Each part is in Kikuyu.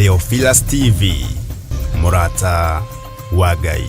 Theophilus TV, mũrata wa Ngai.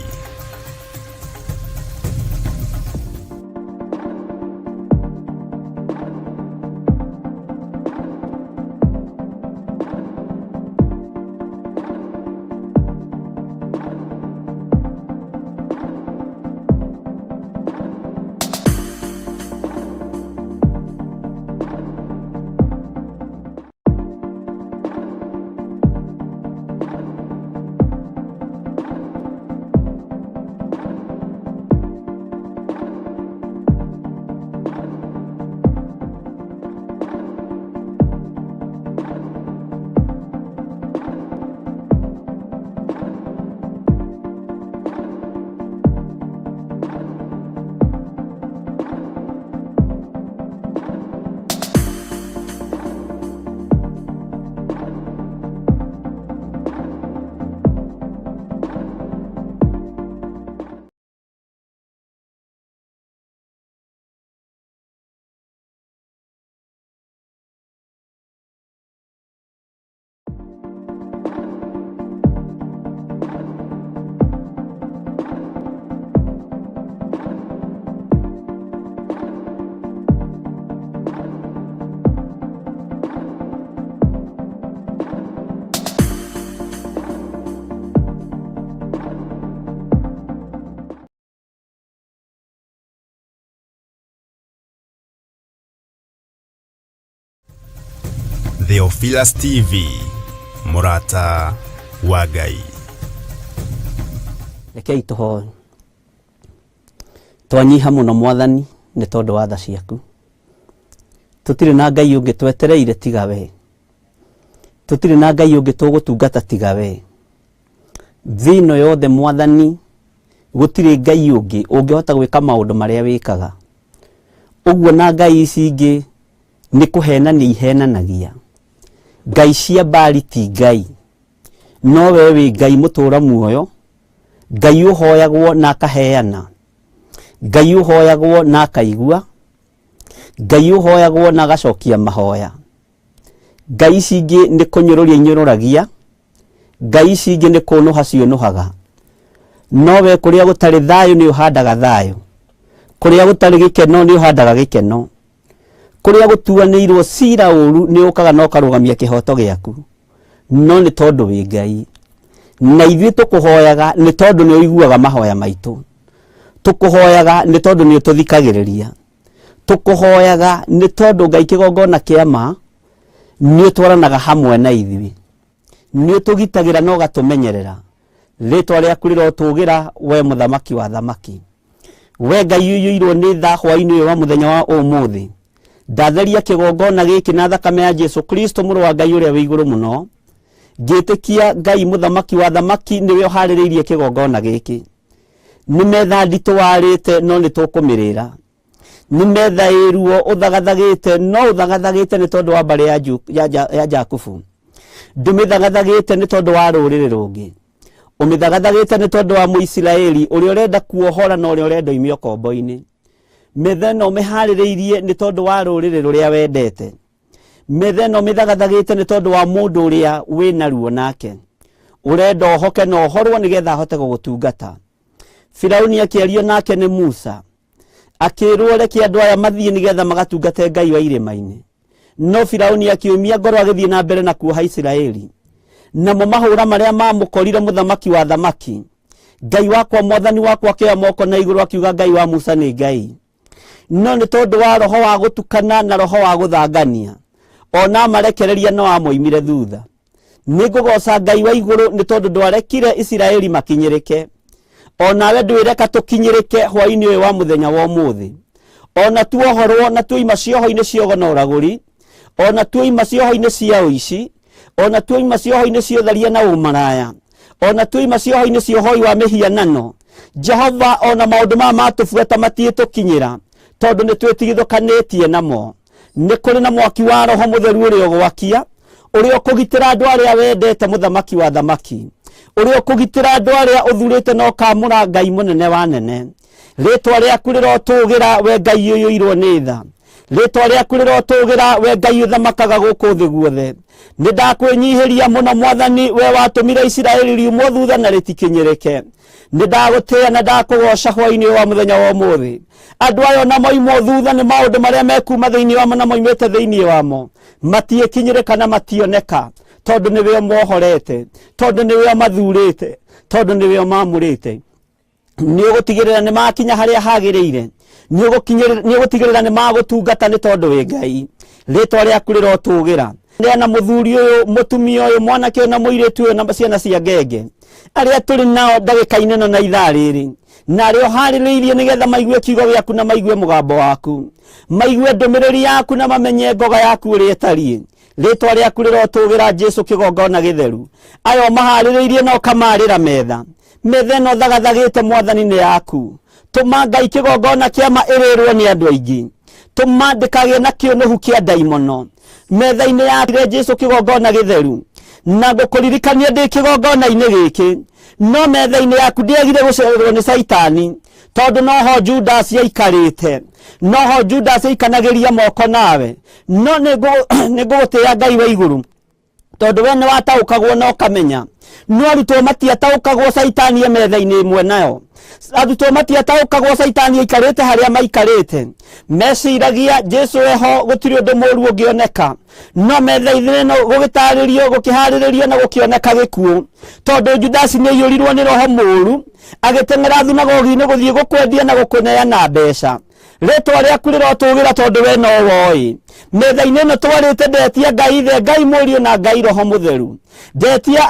Theophilus TV, mũrata wa Ngai. Rekei tũhoe. Twanyiha mũno Mwathani nĩ tondũ wa tha ciaku. Tũtirĩ na Ngai ũngĩ twetereire tiga we. Tũtirĩ na Ngai ũngĩ tũgũtungata tiga we. Thĩ ĩno yothe Mwathani gũtirĩ Ngai ũngĩ ũngĩhota gwĩka maũndũ marĩa wĩkaga. Ũguo na ngai ici ingĩ nĩ kũhenania ihenanagia. Ngai cia Baali ti Ngai, no we wĩ Ngai mũtũra muoyo, Ngai ũhoyagwo na akaheana, Ngai ũhoyagwo na akaigua, Ngai ũhoyagwo na agacokia mahoya. Ngai ici ingĩ nĩ kũnyũrũria inyũrũragia, Ngai ici ingĩ nĩ kũnũha ciũnũhaga. No we kũrĩa gũtarĩ thayũ nĩ ũhandaga thayũ, kũrĩa gũtarĩ gĩkeno nĩ ũhandaga gĩkeno. Kũrĩa gũtuanĩirwo cira ũru nĩ ũkaga na ũkarũgamia kĩhoto gĩaku. No nĩ tondũ wĩ Ngai. Na ithuĩ tũkũhoyaga nĩ tondũ nĩ ũiguaga mahoya maitũ. Tũkũhoyaga nĩ tondũ nĩ ũtũthikagĩrĩria. Tũkũhoyaga nĩ tondũ Ngai kĩgongona kĩa ma nĩ ũtwaranaga hamwe na ithuĩ. Nĩ ũtũgitagĩra na ũgatũmenyerera. Rĩtwa rĩaku rĩrotũgĩra we mũthamaki wa thamaki. We Ngai ũiyũirwo nĩ tha hwainĩ ũyũ wa mũthenya wa ũmũthĩ. Ndatheria kĩgongona gĩkĩ na thakame ya Jesu Kristo mũrũ wa Ngai ũrĩa wĩ igũrũ mũno. Ngĩtĩkia Ngai mũthamaki wa thamaki nĩwe ũharĩrĩirie kĩgongona gĩkĩ. Nĩ metha nditũ warĩte no nĩ tũkũmĩrĩra. Nĩ metha ĩ ruo ũthagathagĩte no ũthagathagĩte nĩ tondũ wa mbarĩ ya Jakubu. Ndũmĩthagathagĩte nĩ tondũ wa rũrĩrĩ rũngĩ. Ũmĩthagathagĩte nĩ tondũ wa Mũisiraeli ũrĩa ũrenda kuohora na ũrĩa ũrenda oime ũkombo-inĩ. Metha ĩno ũmĩharĩrĩirie nĩ tondũ wa rũrĩrĩ rũrĩa wendete. Metha ĩno ũmĩthagathagĩte nĩ tondũ wa mũndũ ũrĩa wĩna ruo nake. Ũrenda ohoke na ohorwo nĩgetha ahote gũgũtungata. Firauni akĩario nake nĩ Musa. Akĩrwo reke andũ aya mathiĩ nĩgetha magatungate Ngai wa irĩma-inĩ. No Firauni akĩũmia ngoro agĩthiĩ na mbere na kuoha Isiraeli. Namo mahũra marĩa mamũkorire mũthamaki wa thamaki. Ngai wakwa mwathani wakwa akĩoya moko na igũrũ akiuga Ngai wa Musa nĩ Ngai. No nĩ tondũ wa roho wa gũtukana na roho wa gũthangania. Ona amarekereria no amoimire thutha. Nĩ ngũgoca Ngai wa igũrũ nĩ tondũ ndwarekire Isiraeli makinyĩrĩke. Onawe ndwĩreka tũkinyĩrĩke hwainĩ ũyũ wa mũthenya wa ũmũthĩ. Ona tuohorwo na tuoima cioho-inĩ cia ũgo na ũragũri, ona tuoima cioho-inĩ cia ũici, ona tuoima cioho-inĩ cia ũtharia na ũmaraya, ona tuoima cioho-inĩ cia ũhoi wa mĩhianano, Jehova ona maũndũ maya matũbuata matiĩtũkinyĩra tondũ nĩ twĩtigithũkanĩtie namo. Nĩ kũrĩ na mwaki wa Roho Mũtheru ũrĩa ũgwakia, ũrĩa ũkũgitĩra andũ arĩa wendete, mũthamaki wa thamaki, ũrĩa ũkũgitĩra andũ arĩa ũthurĩte na ũkamũra Ngai mũnene wa nene. Rĩtwa rĩaku rĩrotũgĩra we Ngai ũiyũirwo nĩ tha. Rĩtwa rĩaku rĩrotũgĩra, we Ngai ũthamakaga gũkũ thĩ guothe. Nĩ ndakwĩnyihĩria mũno Mwathani, we watũmire Isiraeli riumwo thutha na rĩtikinyĩrĩke. Nĩ ndagũtĩĩa na ndakũgoca hwainĩ wa mũthenya wa ũmũthĩ. Andũ aya ona moimwo thutha nĩ maũndũ marĩa mekuma thĩinĩ wamo na moimĩte thĩinĩ wamo, matiĩkinyĩrĩka na mationeka, tondũ nĩwe ũmohorete, tondũ nĩwe ũmathurĩte, tondũ nĩwe ũmamũrĩte. Nĩ ũgũtigĩrĩra nĩ makinya harĩa hagĩrĩire, nĩ ũgũtigĩrĩra nĩ magũtungata, nĩ tondũ wĩ Ngai. Rĩtwa rĩaku rĩrotũgĩra. Neana mũthuri ũyũ, mũtumia ũyũ, mwanake ũyũ na mũirĩtu ũyũ na ciana cia ngenge arĩa tũrĩ nao ndagĩka-inĩ ĩno na ithaa rĩrĩ, na arĩa ũharĩrĩirie nĩgetha maigue kiugo gĩaku na maigue mũgambo waku, maigue ndũmĩrĩri yaku na mamenye ngoga yaku ũrĩa ĩtariĩ. Rĩtwa rĩaku rĩrotũgĩra, Jesu kĩgongona gĩtheru. Aya ũmaharĩrĩirie na ũkamarĩra metha, metha ĩno thagathagĩte Mwathani nĩ yaku. Tũma Ngai kĩgongona kĩama ĩrĩrwo nĩ andũ aingĩ, tũma ndĩkagĩe na kĩũnũhu kĩa ndaimono metha-inĩ ya Jesu kĩgongona gĩtheru. Na ngũkũririkania ndĩ kĩgongona-inĩ gĩkĩ, no metha-inĩ yaku ndĩagire gũcererwo nĩ Caitani, tondũ noho Judas aikarĩte, noho Judas aikanagĩria moko nawe. No nĩ ngũgũtĩĩa Ngai wa igũrũ, tondũ we nĩ wataũkagwo na ũkamenya. No arutwo matiataũkagwo Caitani e metha-inĩ ĩmwe nayo, arutwo matiataũkagwo Caitani aikarĩte harĩa maikarĩte. Meciragia Jesu eho gũtirĩ ũndũ mũru ũngĩoneka, no metha-inĩ ĩno gũgĩtarĩrio, gũkĩharĩrĩrio na gũkĩoneka gĩkuũ, tondũ Judasi nĩ aiyũrirwo nĩ roho mũru, agĩteng'era thunagogi-inĩ gũthiĩ gũkwendia na gũkũneana mbeca. Rĩtwa rĩaku rĩrotũgĩra, tondũ we no woĩ. Metha-inĩ ĩno twarĩte, ndetia Ngai Ithe, Ngai Mũriũ na Ngai Roho Mũtheru. Ndetia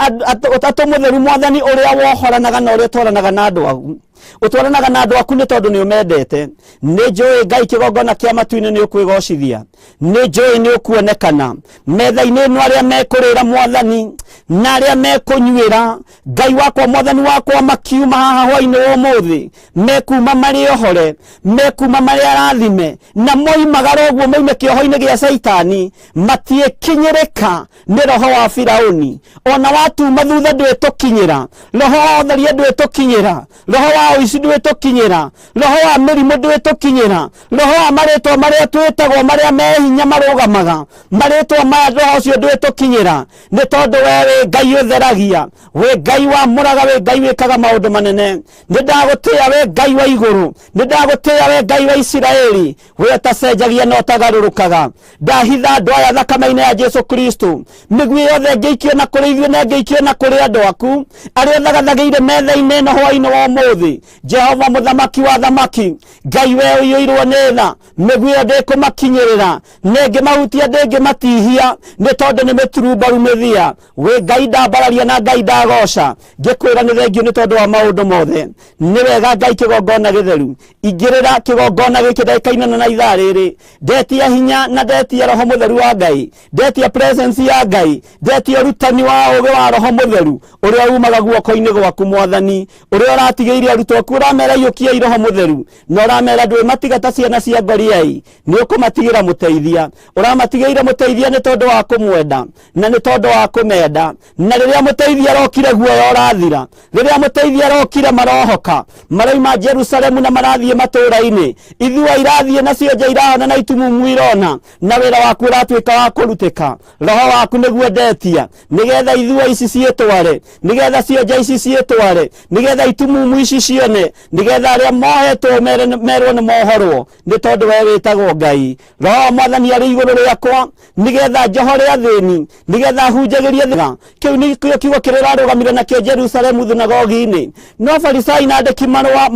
Ũtatũ Mũtheru, Mwathani ũrĩa wohoranaga na ũrĩa ũtwaranaga na andũ aku, ũtwaranaga na andũ aku nĩ tondũ nĩ ũmendete. Nĩ njũĩ Ngai kĩgongona kĩa matu-inĩ nĩ ũkwĩgocithia, nĩ njũĩ nĩ ũkuonekana metha-inĩ ĩno, arĩa mekũrĩra Mwathani na arĩa mekũnyuĩra, Ngai wakwa, Mwathani wakwa, makiuma haha hwainĩ wa ũmũthĩ mekuma marĩ ohore, mekuma marĩ arathime, na moimagara ũguo moime kĩoho-inĩ gĩa Caitani, matiĩkinyĩrĩka nĩ roho wa Firauni. Ona watuma thutha ndwĩtũkinyĩra, roho wa ũtharia ndwĩtũkinyĩra, roho wa ũici ndwĩtũkinyĩra, roho wa mĩrimũ ndwĩtũkinyĩra, roho wa marĩtwa marĩa twĩtagwo marĩa me hinya marũgamaga marĩtwa maya, roho ũcio ndwĩtũkinyĩra, nĩ tondũ we wĩ Ngai ũtheragia, wĩ Ngai wamũraga, wĩ Ngai wĩkaga maũndũ manene. Nĩ ndagũtĩĩa we Ngai wa igũrũ, nĩ ndagũtĩĩa we Ngai wa Isiraeli, we ũtacenjagia na ũtagarũrũkaga. Ndahitha andũ aya thakame-inĩ ya Jesu Kristo. Mĩguĩ yothe ĩngĩikio na kũrĩ ithuĩ na ĩngĩikio na kũrĩ andũ aku arĩa ũthagathagĩire metha-inĩ ĩno hwainĩ wa ũmũthĩ, Jehova mũthamaki wa thamaki, Ngai we ũiyũirwo nĩ tha, mĩguĩ ĩyo ndĩkũmakinyĩrĩra, na ĩngĩmahutia ndĩngĩmatihia, nĩ tondũ nĩ mĩturumbaru mĩthia. Wĩ Ngai ndambararia na Ngai ndagoca, ngĩkwĩra nĩ thengio nĩ tondũ wa maũndũ mothe. Nĩ wega Ngai kĩgongona gĩtheru, ingĩrĩra kĩgongona gĩkĩ ndagĩka-inĩ ĩno na ithaa rĩrĩ. Ndetia hinya na ndetia Roho Mũtheru wa Ngai, ndetia presence ya Ngai, ndetia ũrutani wa ũũgĩ wa Roho Mũtheru ũrĩa umaga guoko-inĩ gwaku Mwathani, ũrĩa ũratigĩire arutwo aku, ũramera iyũkiai Roho Mũtheru, na ũramera ndwĩmatiga ta ciana cia ngoriai, nĩ ũkũmatigĩra mũteithia. Ũramatigĩire mũteithia nĩ tondũ wa kũmwenda na nĩ tondũ wa kũmenda. Na rĩrĩa mũteithia arokire, guoya ũrathira. Rĩrĩa mũteithia arokire, marohoka, maroima Jerusalemu na marathiĩ matũũra-inĩ. Ithua irathiĩ nacio nja irahona na itumumu irona, na wĩra waku ũratuĩka wa kũrutĩka. Roho waku nĩguo ndetia, nĩgetha ithua ici ciĩtware, nĩgetha cionja ici ciĩtware, nĩgetha itumumu ici cione, nĩgetha arĩa mohetwo merwo nĩ mohorwo, nĩ tondũ we wĩtagwo Ngai. Roho wa Mwathani arĩ igũrũ rĩakwa, nĩgetha njohore athĩni, nĩgetha hunjagĩrie thĩna. Kĩu nĩkĩo kiugo kĩrĩa ũrarũgamire nakĩo Jerusalemu thunagogi-inĩ, no Farisai na andĩki marũa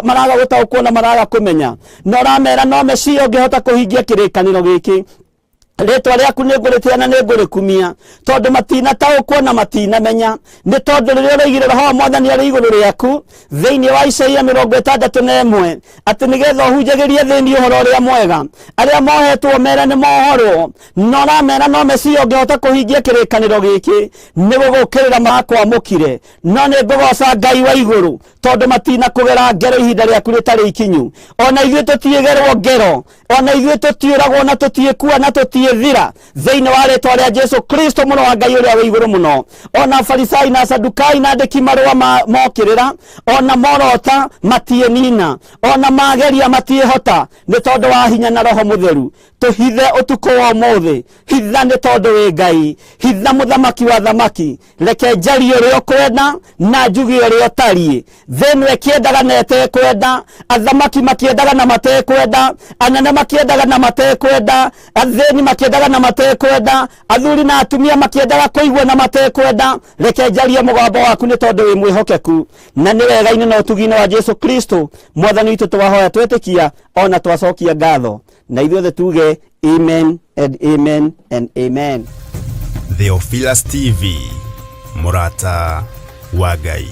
maraga gũtaũkwo na maraga kũmenya, na ũramera no Mesia ũngĩhota kũhingia kĩrĩkanĩro gĩkĩ. Rĩtwa rĩaku nĩ ngũrĩtĩa na nĩ ngũrĩkumia, tondũ matinataũkwo na matinamenya, nĩ tondũ rĩrĩa ũroigire Roho wa Mwathani arĩ igũrũ rĩaku thĩinĩ wa Isaia 61, atĩ nĩgetha ũhunjagĩrie thĩinĩ ũhoro ũrĩa mwega, arĩa mohetwo mere nĩ mohorwo, na ũramera no Mesia ũngĩhota kũhingia kĩrĩkanĩro gĩkĩ, nĩ gũgũkĩrĩra makwamũkire. No nĩ ngũgoca Ngai wa igũrũ, tondũ matinakũgera ngero ihinda rĩaku rĩtarĩ ikinyu. Ona ithuĩ tũtiĩgerwo ngero, ona ithuĩ tũtiũragwo na tũtiĩkua na tũtiĩ Itiĩthira thĩinĩ wa rĩtwa rĩa Jesu Kristo mũno wa Ngai ũrĩa wĩ igũrũ mũno. Ona Farisai na Sadukai na andĩki marũa mokĩrĩra, ona morota matiĩnina, ona mageria matiĩhota, nĩ tondũ wa hinya na Roho Mũtheru. Tũhithe ũtukũ wa ũmũthĩ, hitha nĩ tondũ wĩ Ngai, hitha mũthamaki wa thamaki. Reke njarie ũrĩa ũkwenda na njuge ũrĩa ũtariĩ. Thĩ ĩno ĩkĩendaga na ĩtekwenda, athamaki makĩendaga na matekwenda, anene makĩendaga na matekwenda, athĩni makĩendaga na matekwenda, athuri na atumia makĩendaga kũigua na matekwenda. Reke njarie mũgambo waku nĩ tondũ wĩ mwĩhokeku, na nĩ wega-inĩ na ũtugi-inĩ wa Jesu Kristo mwathani witũ twahoya twetĩkia ona twacokia ngatho, na ithuothe tuge amen and amen and amen. Theophilus TV, Murata wa Ngai.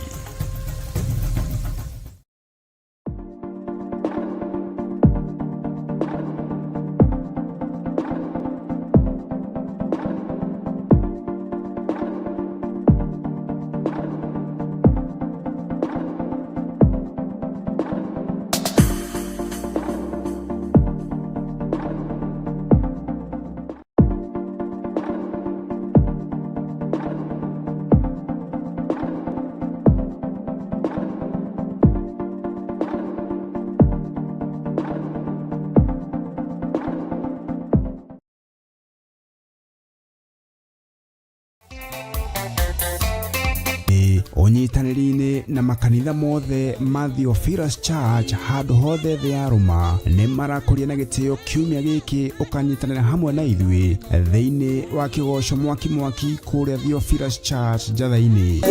Ũnyitanĩri-inĩ na makanitha mothe ma Theophilus Church handũ hothe thĩ ya rũma nĩ marakũria na gĩtĩo kiumia gĩkĩ ũkanyitanĩra hamwe na ithuĩ thĩinĩ wa kĩgoco mwaki mwaki kũrĩa Theophilus Church Njatha-inĩ.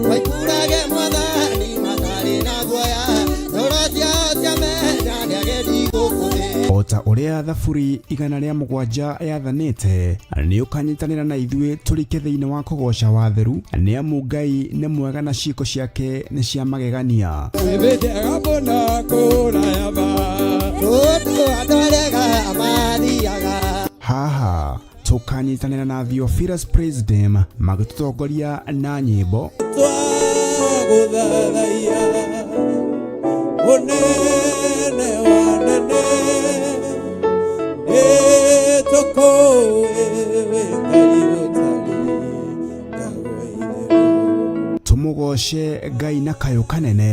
Maikurage mwathani matarĩ na guoya, ngoro ciao ciamenya nĩ agendi gũkũ thĩ. O ta ũrĩa Thaburi 107 yathanĩte, nĩ ũkanyitanĩra na ithuĩ tũrike thĩinĩ wa kũgoca watheru, nĩ amu Ngai nĩ mwega na ciĩko ciake nĩ cia magegania. Tondũ andũ arĩa mathiaga. Haha tũkanyitanĩra na Theophilus Praise Team magĩtũtongoria na nyĩmbo Twagũthathaiya mũnene wa nene, nĩtũkũĩ wĩ Ngai ũtarĩ tawe itherũ. Tũmũgoce Ngai na kayũ kanene.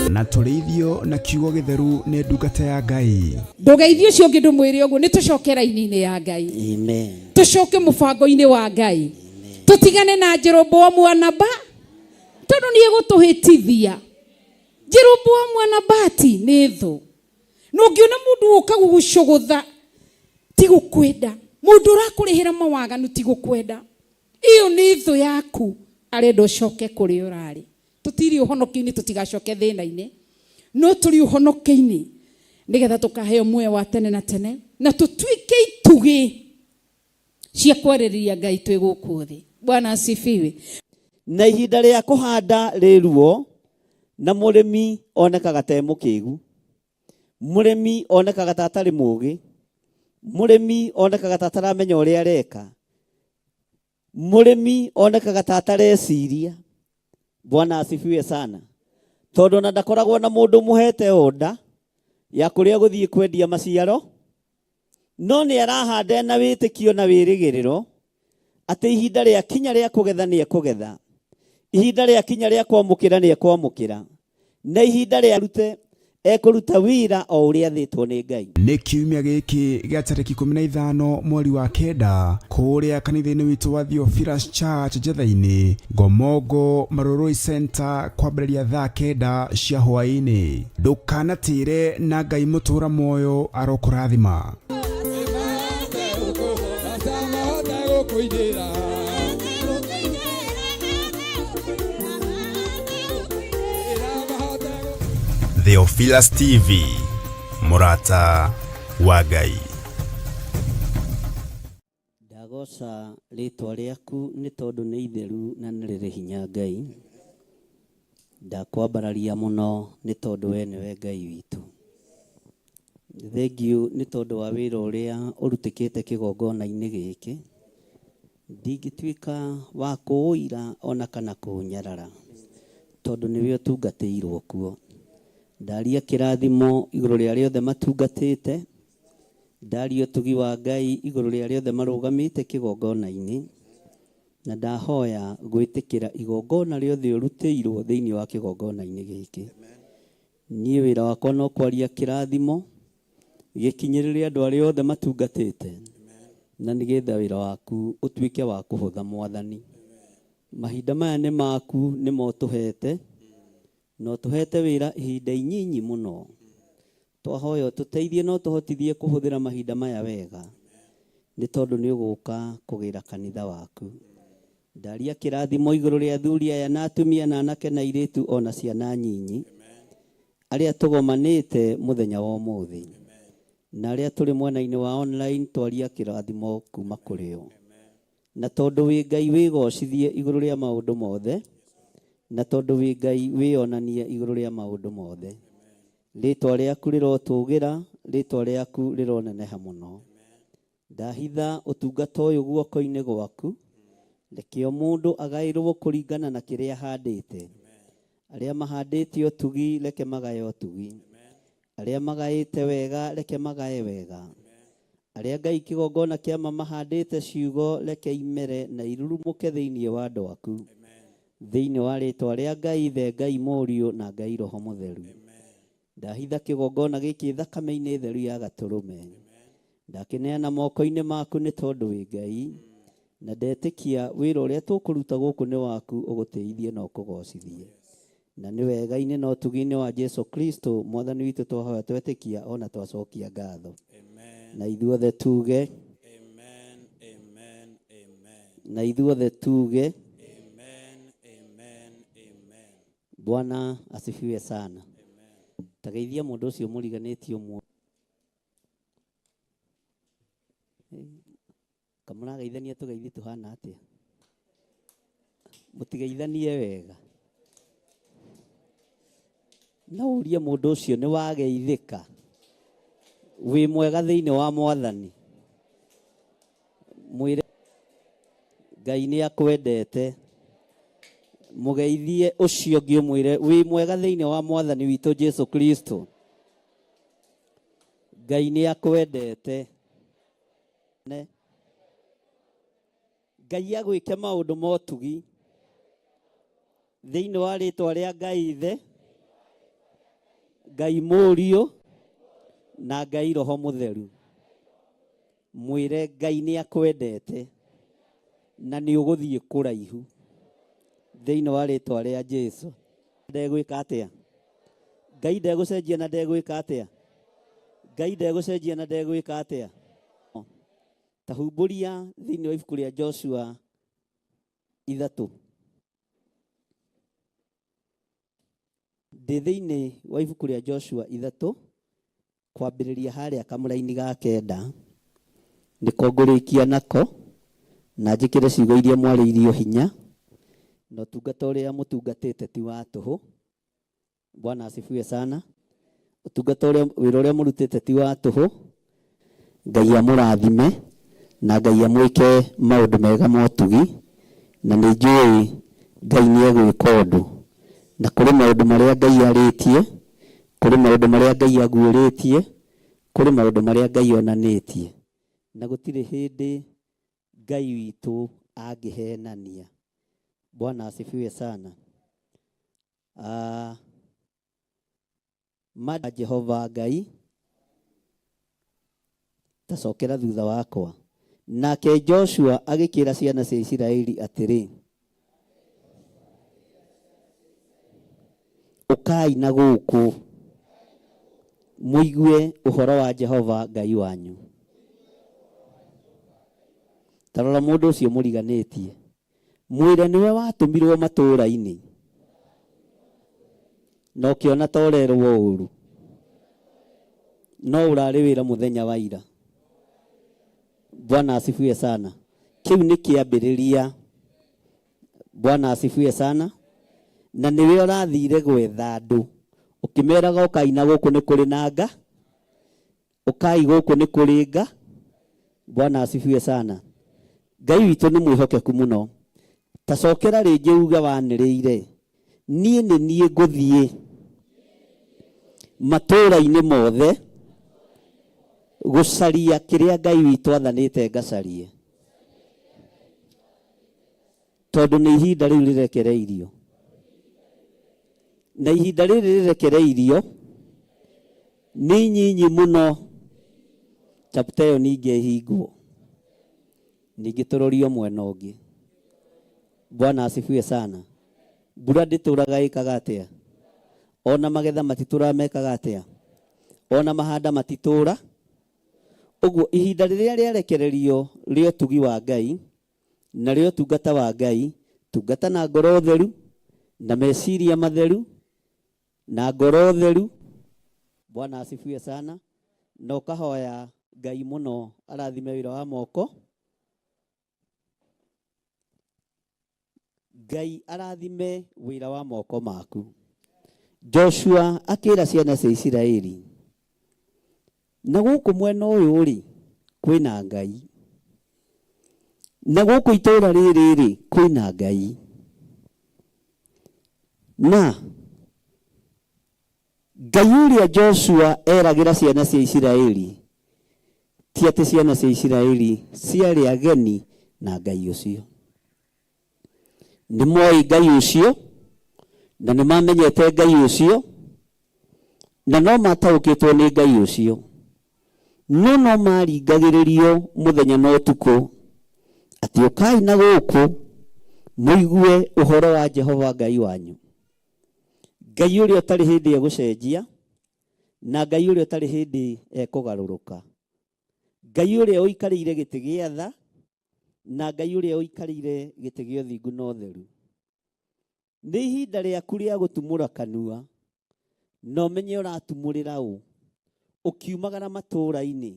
Na tũrĩithio na kiugo gĩtheru nĩ ndungata ya Ngai. Ndũgeithie ũcio ũngĩ ndũmwĩre ũguo, nĩ tũcoke raini-inĩ ya Ngai. Amen. Tũcoke mũbango-inĩ wa Ngai. Tũtigane na Jeroboamu wa Naba, tondũ nĩ egũtũhĩtithia. Jeroboamu wa Nabati nĩ thũ. Na ũngĩona mũndũ ũka gũgũcũgũtha, ti gũkwenda. Mũndũ ũrakũrĩhĩra mawaganu ti gũkwenda. Ĩyo nĩ thũ yaku, arenda ũcoke kũrĩa ũrarĩ. Tũtirĩ ũhonokio-inĩ, tũtigacoke thĩna-inĩ. No tũrĩ ũhonokio-inĩ nĩgetha tũkaheo muoyo wa tene na tene, na tũtuĩke itugĩ cia kwarĩrĩria Ngai twĩ gũkũ thĩ. Bwana asifiwe. Na ihinda rĩa kũhanda rĩ ruo, na mũrĩmi onekaga ta e mũkĩgu, mũrĩmi onekaga ta atarĩ mũgĩ, mũrĩmi onekaga ta ataramenya ũrĩa areka, mũrĩmi onekaga ta atareciria. Bwana asifiwe sana. Tondũ ona ndakoragwo na mũndũ mũhete order ya kũrĩa gũthiĩ kwendia maciaro, no nĩ arahanda na wĩtĩkio na wĩrĩgĩrĩro atĩ ihinda rĩa kinya rĩa kũgetha nĩ ekũgetha, ihinda rĩa kinya rĩa kwamũkĩra nĩ ekwamũkĩra, na ihinda rĩa rute ekũruta wĩra o ũrĩa athĩtwo nĩ Ngai. Nĩ kiumia gĩkĩ gĩa tarĩki 15 mweri wa 9 kũrĩa kanitha-inĩ witũ wa Theophilus Church Njatha-inĩ, Ngomongo Marurui Center, kwambĩrĩria thaa 9 cia hwaĩ-inĩ. Ndũkanatĩre na Ngai mũtũra muoyo arokũrathima. Theophilus TV, Murata wa Ngai. Ndagoca rĩtwa rĩaku nĩ tondũ nĩ itheru na nĩ rĩrĩ hinya Ngai. Ndakwambararia mũno nĩ tondũ we nĩwe Ngai witũ. Thengiũ nĩ tondũ wa wĩra ũrĩa ũrutĩkĩte kĩgongona-inĩ gĩkĩ. Ndingĩtuĩka wa kũũira ona kana kũũnyarara tondũ nĩwe ũtungatĩirwo kuo. Ndaria kĩrathimo igũrũ rĩa arĩa othe matungatĩte, ndaria ũtugi wa Ngai igũrũ rĩa arĩa othe marũgamĩte kĩgongona-inĩ, na ndahoya gwĩtĩkĩra igongona rĩothe ũrutĩirwo thĩinĩ wa kĩgongona-inĩ gĩkĩ. Niĩ wĩra wakwa no kwaria kĩrathimo gĩkinyĩrĩre andũ arĩa othe matungatĩte, na nĩgetha wĩra waku ũtuĩke wa kũhũtha Mwathani. Mahinda maya nĩ maku nĩmo ũtũhete, na ũtũhete wĩra ihinda inyinyi mũno. Twahoya ũtũteithie na ũtũhotithie kũhũthĩra mahinda maya wega, nĩ tondũ nĩ ũgũka kũgĩra kanitha waku. Ndaria kĩrathimo igũrũ rĩa athuri aya na atumia na anake na airĩtu ona ciana nyinyi, arĩa tũgomanĩte mũthenya wa ũmũthĩ, na arĩa tũrĩ mwena-inĩ wa online twaria kĩrathimo kuma kũrĩ o. Na tondũ wĩ Ngai wĩgocithie igũrũ rĩa maũndũ mothe, na tondũ wĩ Ngai wĩonanie igũrũ rĩa maũndũ mothe. Rĩtwa rĩaku rĩrotũgĩra, rĩtwa rĩaku rĩroneneha mũno. Ndahitha ũtungata ũyũ guoko-inĩ gwaku, reke o mũndũ agaĩrwo kũringana na kĩrĩa ahandĩte. Arĩa mahandĩte ũtugi reke magae ũtugi. Arĩa magaĩte wega reke magae wega. Arĩa Ngai kĩgongona kĩa ma mahandĩte ciugo reke imere na irurumũke thĩinĩ wa andũ aku. Thĩinĩ wa rĩtwa rĩa Ngai Ithe, Ngai Mũriũ na Ngai Roho Mũtheru. Ndahitha kĩgongona gĩkĩ thakame-inĩ theru ya gatũrũme. Ndakĩneana moko-inĩ maku nĩ tondũ wĩ Ngai, na ndetĩkia wĩra ũrĩa tũkũruta gũkũ nĩ waku ũgũtĩithie na ũkũgocithie. Na nĩ wega-inĩ na ũtugi-inĩ wa Jesu Kristo Mwathani witũ twahoya twetĩkia ona twacokia ngatho. Na ithuothe tuge. Amen, amen, amen. Na ithuothe tuge. Amen, amen, amen. Bwana asifiwe sana. Tageithia mũndũ ũcio mũriganĩtie ũmwe. Kamũrageithania tũgeithi tũhana atĩa? Mũtigeithanie wega. Na ũrie mũndũ ũcio nĩ wageithĩka. Wĩ mwega thĩinĩ wa Mwathani. Mwĩre Ngai nĩ akwendete. Mũgeithie ũcio ũngĩ ũmwĩre wĩ mwega thĩinĩ wa Mwathani witũ Jesu Kristo. Ngai nĩ akwendete. Ngai agwĩke maũndũ ma ũtugi thĩinĩ wa rĩtwa rĩa Ngai Ithe, Ngai Mũriũ na Ngai Roho Mũtheru. Mwĩre Ngai nĩ akwendete na nĩ ũgũthiĩ kũraihu thĩinĩ wa rĩtwa rĩa Jesu. Ndegwĩka atĩa? Ngai ndegũcenjia na ndegwĩka atĩa? Ngai ndegũcenjia na ndegwĩka atĩa? Ta humbũria thĩinĩ wa ibuku rĩa Joshua 3. Ndĩ thĩinĩ wa ibuku rĩa Joshua 3 kwambĩrĩria harĩa kamũraini ga 9 nĩko ngũrĩkia nako na njĩkĩre ciugo iria mwarĩirio hinya na ũtungata ũrĩa mũtungatĩte ti wa tũhũ. Bwana asifiwe sana. Ũtungata ũrĩa wĩra ũrĩa mũrutĩte ti wa tũhũ. Ngai amũrathime na Ngai amwĩke maũndũ mega ma ũtugi, na nĩ njũĩ Ngai nĩ egwĩka ũndũ. Na kũrĩ maũndũ marĩa Ngai arĩtie, kũrĩ maũndũ marĩa Ngai aguũrĩtie, kũrĩ maũndũ marĩa Ngai onanĩtie. Na gũtirĩ hĩndĩ Ngai witũ angĩhenania. Bwana asifiwe sana. Ma Jehova Ngai tacokera thutha wakwa. Nake Joshua agĩkĩra ciana cia Isiraeli atĩrĩ, ũkai na gũkũ mũigue ũhoro wa Jehova Ngai wanyu. Ta rora mũndũ ũcio mũriganĩtie, mwĩre nĩwe watũmirwo matũũra-inĩ na ũkĩona ta ũrerwo ũru. No ũrarĩ wĩra mũthenya wa ira. Bwana asifiwe sana. Kĩu nĩ kĩambĩrĩria. Bwana asifiwe sana. Na nĩwe ũrathire gwetha andũ ũkĩmeraga ũkai na gũkũ nĩ kũrĩ na nga, ũkai gũkũ nĩ kũrĩ nga. Bwana asifiwe sana. Ngai witũ nĩ mwĩhokeku mũno. Ta cokera rĩngĩ uge wanĩrĩire, niĩ nĩ niĩ ngũthiĩ matũũra-inĩ mothe gũcaria kĩrĩa Ngai witũ athanĩte ngacarie, tondũ nĩ ihinda rĩu rĩrekereirio, na ihinda rĩrĩ rĩrekereirio nĩ nyinyi mũno. Chapter ĩyo ningĩ ĩhingwo, ningĩ tũrorio mwena ũngĩ. Bwana asifiwe sana. Mbura ndĩtũraga ĩkaga atĩa? Ona magetha matitũraga mekaga atĩa? Ona mahanda matitũra. Ũguo ihinda rĩrĩa rĩarekererio rĩa ũtugi wa Ngai na rĩa ũtungata wa Ngai, tungata na ngoro theru na meciria matheru na ngoro theru. Bwana asifiwe sana. Na ũkahoya Ngai mũno arathime wĩra wa moko. Ngai arathime wĩra wa moko maku. Joshua akĩra ciana cia Isiraeli, na gũkũ mwena ũyũ rĩ kwĩna Ngai, na gũkũ itũũra rĩrĩ rĩ kwĩna Ngai, na Ngai ũrĩa Joshua eragĩra ciana cia Isiraeli ti atĩ ciana cia Isiraeli ciarĩ ageni na Ngai ũcio. Nĩ moĩ Ngai ũcio na nĩ mamenyete Ngai ũcio na no mataũkĩtwo nĩ Ngai ũcio, no no maringagĩrĩrio mũthenya na ũtukũ atĩ ũkai na gũkũ mũigue ũhoro wa Jehova Ngai wanyu, Ngai ũrĩa ũtarĩ hĩndĩ egũcenjia na Ngai ũrĩa ũtarĩ hĩndĩ ekũgarũrũka, Ngai ũrĩa ũikarĩire gĩtĩ gĩa tha na Ngai ũrĩa ũikarĩire gĩtĩ gĩa ũthingu na ũtheru. Nĩ ihinda rĩaku rĩa gũtumũra kanua na ũmenye ũratumũrĩra ũ, ũkiumagara matũũra-inĩ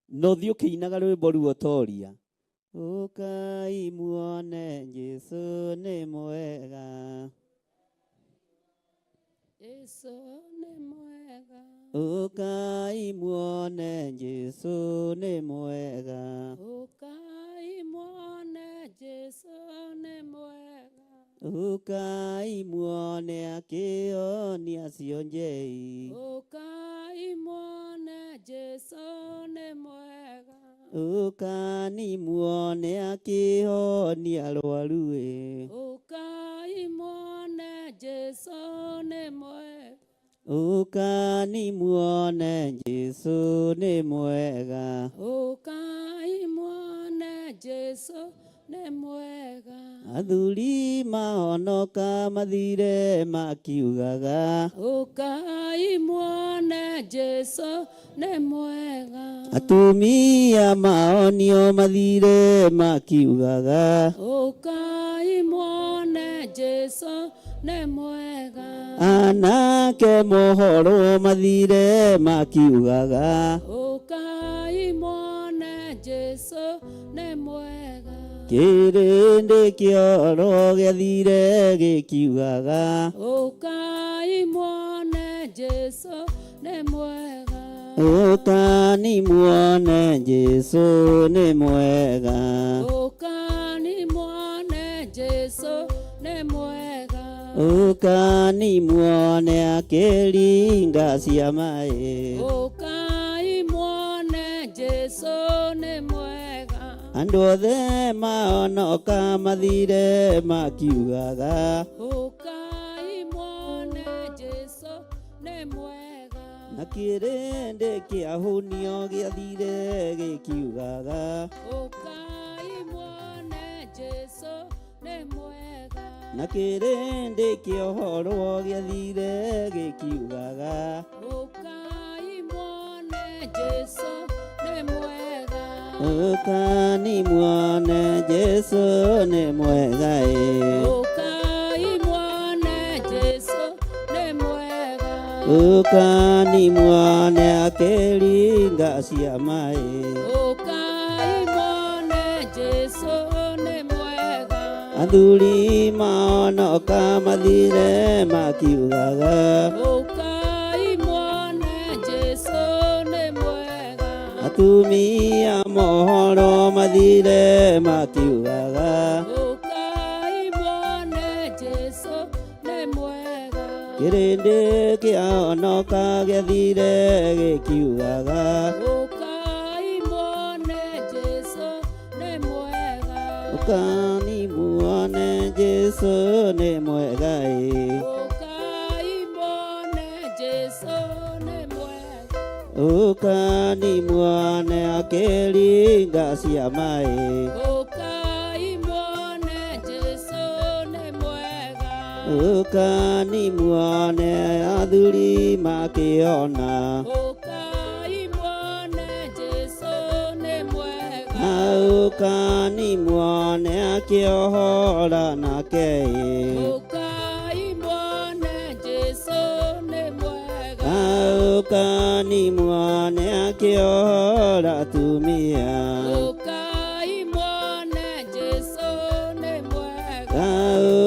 na ũthiĩ ũkĩinaga rwĩmbo ruotoria, ũkai muone Jesũ nĩ mwega. Jesũ nĩ mwega. Ũkai muone Jesũ nĩ mwega. Ũkai muone Jesũ nĩ mwega. Ũkai muone akĩhonia cionjei. Ũkai muone Jesũ nĩ mwega. Ũkani muone akĩhonia arwaru ĩ. Ũkai muone Jesũ nĩ mwega. Ũkani muone Jesũ nĩ mwega. Ũkai muone Jesũ nĩ mwega. Athuri mahonoka mathire makiugaga, Ũkai muone Jesũ nĩ mwega. Atumia maonio mathire makiugaga, Ũkai muone Jesũ nĩ mwega. Anake mohorwo mathire makiugaga, Ũkai muone Jesũ nĩ mwega. Kĩrĩndĩ kĩoro gĩathire gĩkiugaga, Ũkai muone Jesũ nĩ mwega. Ũkani muone Jesũ nĩ mwega. Ũkani muone Jesũ nĩ mwega. Ũkani muone akĩringa ciama ĩ. Ũkai muone Jesũ nĩ mwega. Andũ othe mahonoka mathire makiugaga, Ũkai muone Jesũ nĩ mwega. Na kĩrĩndĩ kĩahũnio gĩathire gĩkiugaga, Ũkai muone Jesũ nĩ mwega. Na kĩrĩndĩ kĩohorwo gĩathire gĩkiugaga, Ũkai muone Jesũ nĩ mwega. Ũkani muone Jesũ nĩ mwega ĩ. Ũkai muone Jesũ nĩ mwega. Ũkani muone akĩringa ciama ĩ. Ũkai muone Jesũ nĩ mwega. Athuri maonoka mathire makiugaga. Ũkai muone Jesũ nĩ mwega. Atumia mohoro mathire makiugaga. Ũkai muone Jesũ nĩ mwega. Kĩrĩndĩ kĩaonoka gĩathire gĩkiugaga. Ũkai muone Jesũ nĩ mwega. Ũkani muone Jesũ nĩ mwega ĩ. Ũkai muone Jesũ nĩ mwega. Ũkani muone akĩringa ciama ĩ. Ũkai muone Jesũ nĩ mwega. Ũkani muone athuri makĩona. Ũkai muone Jesũ nĩ mwega. Ũkani muone akĩohora nake ĩ. Ũkai muone Jesũ nĩ mwega. Ũkani muone akĩohora atumia. Ũkai muone Jesũ nĩ mwega.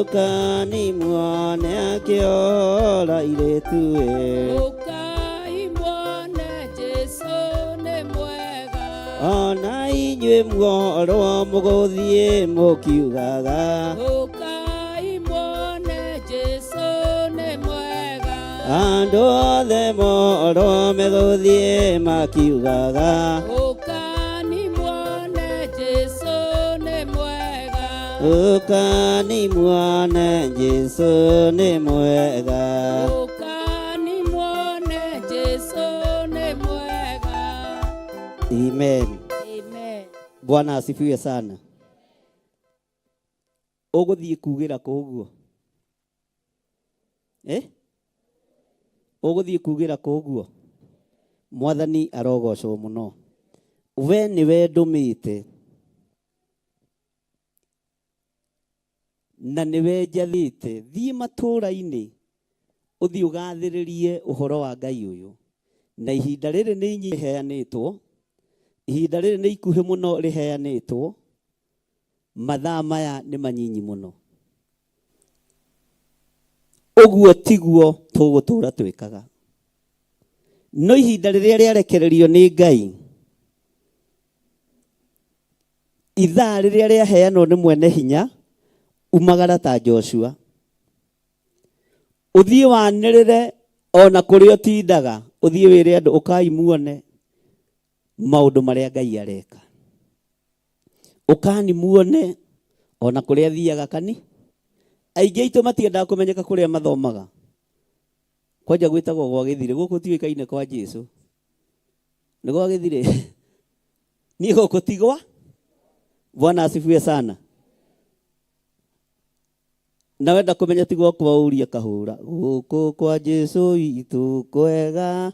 Ũkani muone akĩohora airĩtu ĩ. Ũkai muone Jesũ nĩ mwega. Ona inyuĩ muorwo mũgũthiĩ mũkiugaga. Ũkai muone Jesũ nĩ mwega. Andũ othe morwo megũthiĩ makiugaga. Ũkani muone Jesũ nĩ mwega. Ũkani muone Jesũ nĩ mwega. Ũkani muone Jesũ nĩ mwega. Amen. Amen. Bwana asifiwe sana. Ũgũthiĩ kugĩra kũ ũguo? Eh? Ũgũthiĩ kugĩra kũ ũguo? Mwathani arogocwo mũno. We nĩwe ndũmĩte na nĩwe njathĩte, thiĩ matũũra-inĩ ũthiĩ ũgathĩrĩrie ũhoro wa Ngai ũyũ. Na ihinda rĩrĩ nĩ inyinyi rĩheanĩtwo, ihinda rĩrĩ nĩ ikuhĩ mũno rĩheanĩtwo, mathaa maya nĩ manyinyi mũno. Ũguo tiguo tũgũtũra twĩkaga. No ihinda rĩrĩa rĩarekererio nĩ Ngai, ithaa rĩrĩa rĩaheanwo nĩ mwene hinya, umagara ta Joshua. Ũthiĩ wanĩrĩre ona kũrĩa ũtindaga, ũthiĩ wĩre andũ ũkai muone maũndũ marĩa Ngai areka. Ũkani muone ona kũrĩa thiaga kani. Aingĩ aitũ matiendaga kũmenyeka kũrĩa mathomaga. Kwanja gwĩtagwo gwa gĩthirĩ, gũkũ tiũĩkaine kwa Jesũ. Nĩ gwa gĩthirĩ. Niĩ gũkũ ti gwa. Bwana asifiwe sana. Na wenda kũmenya ti gwakwa ũrie kahũra. Gũkũ kwa Jesũ witũ kwega.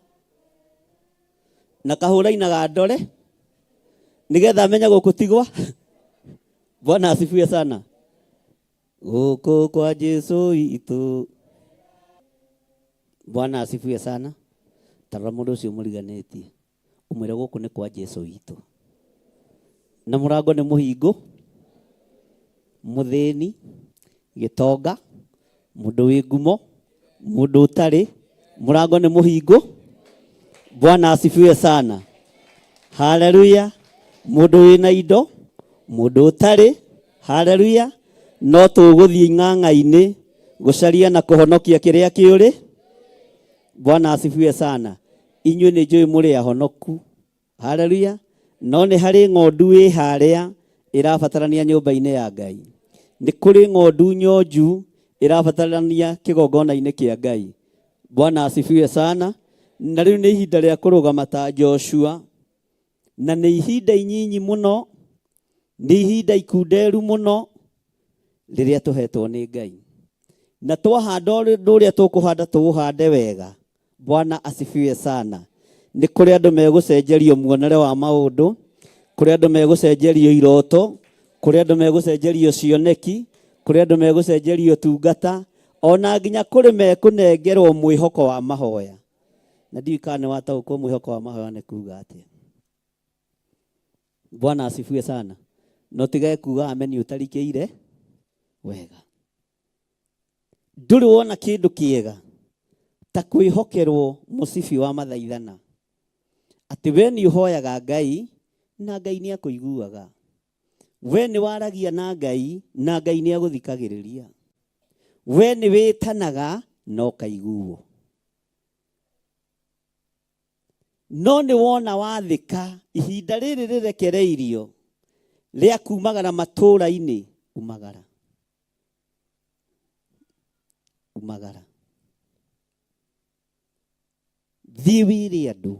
Na kahũra inaga ndore nĩgetha amenye gũkũ ti gwa. Bwana asifiwe sana. Gũkũ kwa Jesũ witũ. Bwana asifiwe sana. Tarora mũndũ ũcio mũriganĩtie ũmwĩre gũkũ nĩ kwa Jesũ witũ. Na mũrango nĩ mũhingũ, mũthĩni, gĩtonga, mũndũ wĩ ngumo, mũndũ ũtarĩ, mũrango nĩ mũhingũ. Bwana asifiwe sana. Haleluya. Mũndũ wĩna indo, mũndũ ũtarĩ, haleluya. No tũgũthiĩ ing'ang'a-inĩ gũcaria na kũhonokia kĩrĩa kĩũrĩ. Bwana asifiwe sana. Inyuĩ nĩ njũĩ mũrĩ ahonoku. Haleluya. No nĩ harĩ ng'ondu ĩ harĩa ĩrabatarania nyũmba-inĩ ya Ngai. Nĩ kũrĩ ng'ondu nyonju ĩrabatarania kĩgongona-inĩ kĩa Ngai. Bwana asifiwe sana. Na rĩu nĩ ihinda rĩa kũrũgama ta Joshua, na nĩ ihinda inyinyi mũno, nĩ ihinda ikunderu mũno rĩrĩa tũhetwo nĩ Ngai. Na twahanda ũndũ ũrĩa tũkũhanda tũũhande wega. Bwana asifiwe sana. Nĩ kũrĩ andũ megũcenjerio muonere wa maũndũ, kũrĩ andũ megũcenjerio iroto, kũrĩ andũ megũcenjerio cioneki, kũrĩ andũ megũcenjerio tungata. Ona nginya kũrĩ mekũnengerwo mwĩhoko wa mahoya. Na ndiũĩ kana nĩ wataũkwo mwĩhoko wa mahoya nĩ kuga atĩa. Bwana asifiwe sana. No tigage kuga ameni ũtarikĩire wega. Ndũrĩ wona kĩndũ kĩega ta kwĩhokerwo mũcibi wa mathaithana atĩ we nĩ ũhoyaga Ngai na Ngai nĩ akũiguaga. We nĩ waragia na Ngai na Ngai nĩ agũthikagĩrĩria. We nĩ wĩtanaga na ũkaiguo. No nĩ wona wathĩka ihinda rĩrĩ rĩrekereirio rĩa kumagara matũũra-inĩ, umagara. Umagara. Thiĩ wĩre andũ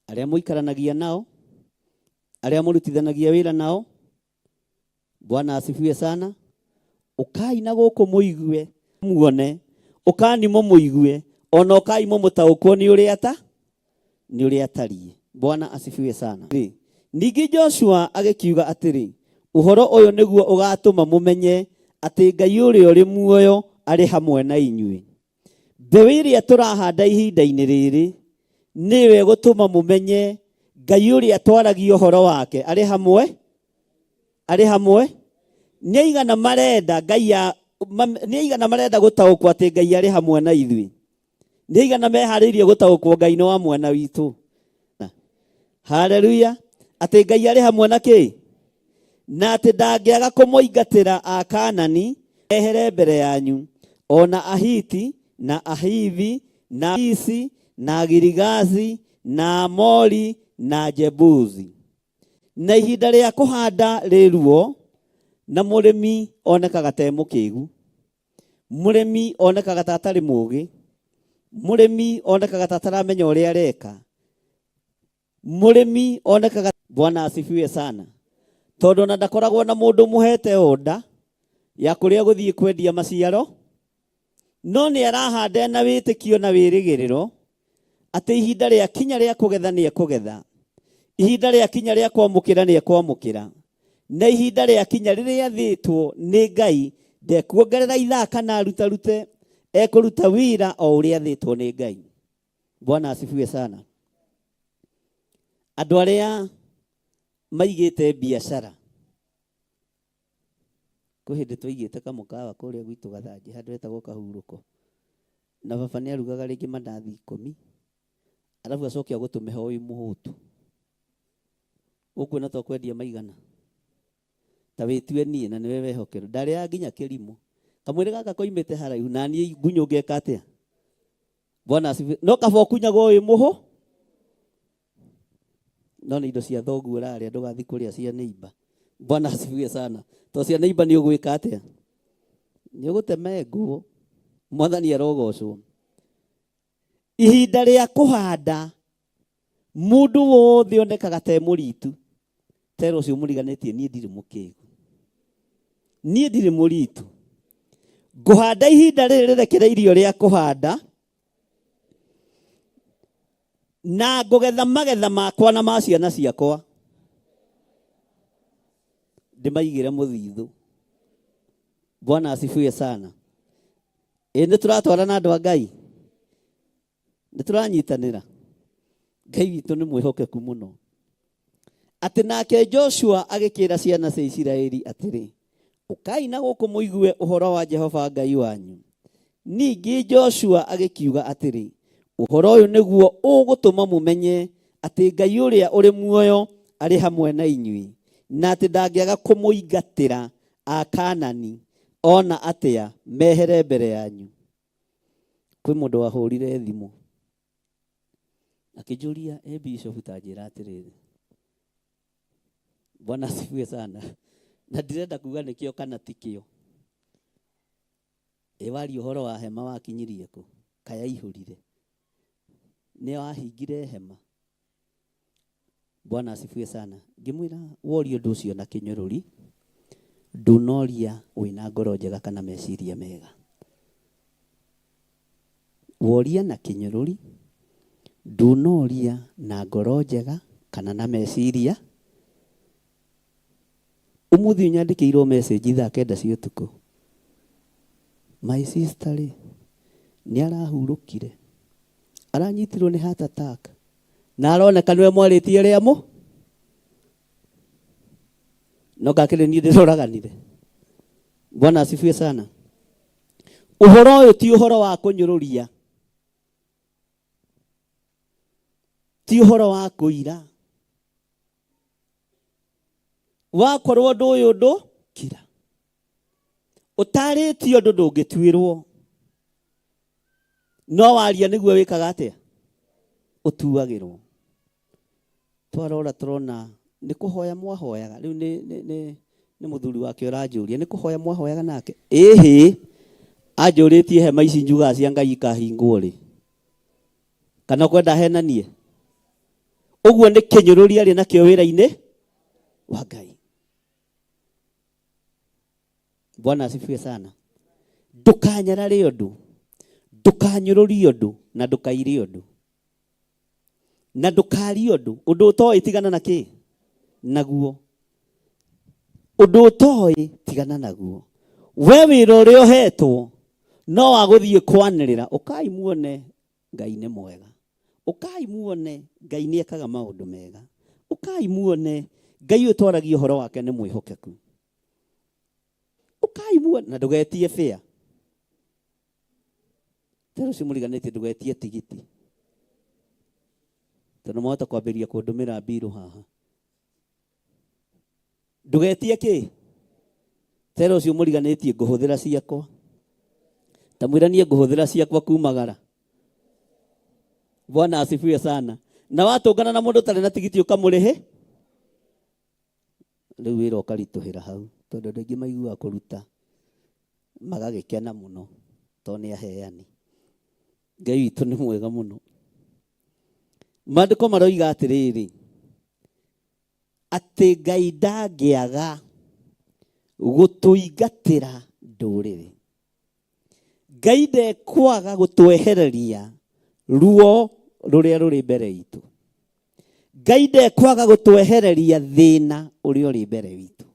arĩa mũikaranagia nao, arĩa mũrutithanagia wĩra nao. Bwana asifiwe sana. Ũkai na gũkũ mũigue, muone, ũkani mũmũigue, ona ũkai mũmũtaũkwo nĩ ũrĩa ta nĩ ũrĩa atariĩ. Bwana asifiwe sana. Ningĩ Joshua agĩkiuga atĩrĩ, ũhoro ũyũ nĩguo ũgatũma mũmenye atĩ Ngai ũrĩa ũrĩ muoyo arĩ hamwe na inyuĩ. Mbeũ ĩrĩa tũrahanda ihinda-inĩ rĩrĩ nĩwe ĩgũtũma mũmenye Ngai ũrĩa twaragia ũhoro wake arĩ hamwe, arĩ hamwe. Nĩ aigana marenda Ngai nĩ aigana marenda gũtaũkwo atĩ Ngai arĩ hamwe na ithuĩ. Nĩ aigana meharĩirie gũtaũkwo Ngai nĩ wa mwena witũ. Haleluya. Atĩ Ngai arĩ hamwe na kĩ? Na atĩ ndangĩaga kũmũingatĩra Akaanani ehere mbere yanyu, ona Ahiti na Ahivi na Isi na Girigazi na Amori na Jebusi. Na ihinda rĩa kũhanda rĩruo, na mũrĩmi onekaga ta e mũkĩgu, mũrĩmi onekaga ta atarĩ mũgĩ, mũrĩmi onekaga ta ataramenya ũrĩa areka, mũrĩmi onekaga. Bwana asifiwe sana. Tondũ ona ndakoragwo na mũndũ mũhete order ya kũrĩa gũthiĩ kwendia maciaro, no nĩ arahanda na wĩtĩkio na wĩrĩgĩrĩro atĩ ihinda rĩa kinya rĩa kũgetha nĩ ekũgetha, ihinda rĩa kinya rĩa kwamũkĩra nĩ ekwamũkĩra, na ihinda rĩa kinya rĩrĩa athĩtwo nĩ Ngai ndekuongerera ithaa kana arutarute, ekũruta wĩra o ũrĩa athĩtwo nĩ Ngai. Bwana asifiwe sana. Andũ arĩa maigĩte biacara, kwĩ hĩndĩ twaigĩte kamũkawa kũrĩa gwitũ Gathanjĩ handũ hetagwo Kahurũko, na baba nĩ arugaga rĩngĩ mandathi 10, arabu acoke agũtũme ho wĩ mũhũtu. Ũkuona to kwendia maigana ta wĩtue niĩ na nĩwe wehokerwo. Ndarĩaga nginya kĩrimũ. Kamwĩrĩ gaka koimĩte haraihu na niĩ ngunyũ ngeka atĩa? Bwana asifiwe. No kaba ũkunyagwo wĩ mũhũ, no nĩ indo cia thoguo ũrarĩa, ndũgathiĩ kũrĩa cia neighbor. Bwana asifiwe sana. To cia neighbor nĩ ũgwĩka atĩa? Nĩ ũgũtemengwo. Mwathani arogocwo. Ihinda rĩa kũhanda mũndũ wothe onekaga ta e mũritu. Tera ũcio mũriganĩtie, niĩ ndirĩ mũkĩgu, niĩ ndirĩ mũritu. Ngũhanda ihinda rĩrĩ rĩrekereirio rĩa kũhanda, na ngũgetha magetha makwa na ma ciana ciakwa, ndĩmaigĩre mũthithũ. Bwana asifiwe sana. Ĩ nĩ tũratwarana andũ a Ngai, nĩ tũranyitanĩra. Ngai witũ nĩ mwĩhokeku mũno. Atĩ nake Joshua agĩkĩra ciana cia Isiraeli atĩrĩ, ũkai na gũkũ mũigue ũhoro wa Jehova Ngai wanyu. Ningĩ Joshua agĩkiuga atĩrĩ, ũhoro ũyũ nĩguo ũgũtũma mũmenye atĩ Ngai ũrĩa ũrĩ muoyo arĩ hamwe na inyuĩ, na atĩ ndangĩaga kũmũingatĩra Akaanani ona atĩa mehere mbere yanyu. Kwĩ mũndũ wahũrire thimũ akĩnjũria, ĩ bishop ta njĩra atĩrĩrĩ. Bwana asifiwe sana. Na ndirenda kuga nĩkĩo kana tikĩo. Ĩ waria ũhoro wa hema wakinyirie kũ? Kayaihũrire. Nĩ wahingire hema. Bwana asifiwe sana. Ngĩmwĩra woria ũndũ ũcio na kĩnyũrũri, ndũnoria wĩna ngoro njega kana meciria mega. Woria na kĩnyũrũri, ndũnoria na ngoro njega kana na meciria. Ũmũthĩ ũnyandĩkĩirwo message thaa 9 cia ũtukũ. My sister rĩ, nĩ arahurũkire, aranyitirwo nĩ heart attack na aroneka nĩwe mwarĩtie rĩa mũ no ngakĩrĩ niĩ ndĩroraganire. Bwana asifiwe sana. Ũhoro ũyũ ti ũhoro wa kũnyũrũria, ti ũhoro wa kũira. Wakorwo ũndũ ũyũ ũndũ kira ũtarĩtie ũndũ ndũngĩtuĩrwo, no waria nĩguo wĩkaga atĩa, ũtuagĩrwo. Twarora tũrona nĩ kũhoya mwahoyaga. Rĩu nĩ nĩ nĩ nĩ mũthuri wake ũranjũria nĩ kũhoya mwahoyaga nake. Ĩhĩ, anjũrĩtie hema ici njugaga cia Ngai ikahingwo rĩ, kana kwenda henanie ũguo nĩ kĩnyũrũri arĩ nakĩo wĩra-inĩ wa Ngai. Bwana asifiwe sana. Ndũkanyarare ũndũ, ndũkanyũrũrie ũndũ, na ndũkaire ũndũ, na ndũkarie ũndũ. Ũndũ ũtoĩ tigana na kĩ naguo, ũndũ ũtoĩ tigana naguo. We wĩra ũrĩa ũhetwo no wa gũthiĩ kwanĩrĩra, ũkai muone Ngai nĩ mwega, ũkai muone Ngai nĩ ekaga maũndũ mega, ũkai muone Ngai ũyũ twaragia ũhoro wake nĩ mwĩhokeku, ũkai muone. Na ndũgetie bĩa tero ũcio mũriganĩtie, ndũgetie tigiti tondũ mwahota kwambĩrĩria kũndũmĩra mbirũ haha. Ndũgetie kĩ tero ũcio mũriganĩtie, ngũhũthĩra ciakwa, ta mwĩra niĩ ngũhũthĩra ciakwa kumagara. Bwana asifiwe sana. Na watũngana na mũndũ ũtarĩ na tigiti ũkamũrĩhe, rĩu wĩra ũkaritũhĩra hau, tondũ andũ aingĩ maiguaga kũruta magagĩkena mũno tondũ nĩ aheani. Ngai witũ nĩ mwega mũno. Maandĩko maroiga atĩrĩrĩ, atĩ Ngai ndangĩaga gũtũingatĩra ndũrĩrĩ. Ngai ndekwaga gũtwehereria ruo rũrĩa rũrĩ mbere itũ. Ngai ndekwaga gũtwehereria thĩna ũrĩa ũrĩ mbere witũ.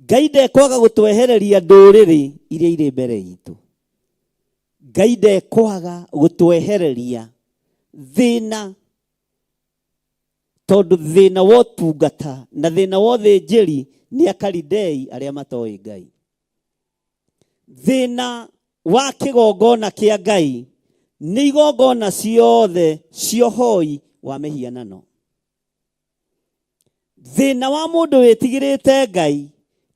Ngai ndekwaga gũtwehereria ndũrĩrĩ iria irĩ mbere itũ. Ngai ndekwaga gũtwehereria thĩna, tondũ thĩna wa ũtungata na thĩna wa ũthĩnjĩri nĩ Akalidei arĩa matoĩ Ngai. Thĩna wa kĩgongona kĩa Ngai nĩ igongona ciothe cia ũhoi wa mĩhianano. Thĩna wa mũndũ wĩtigĩrĩte Ngai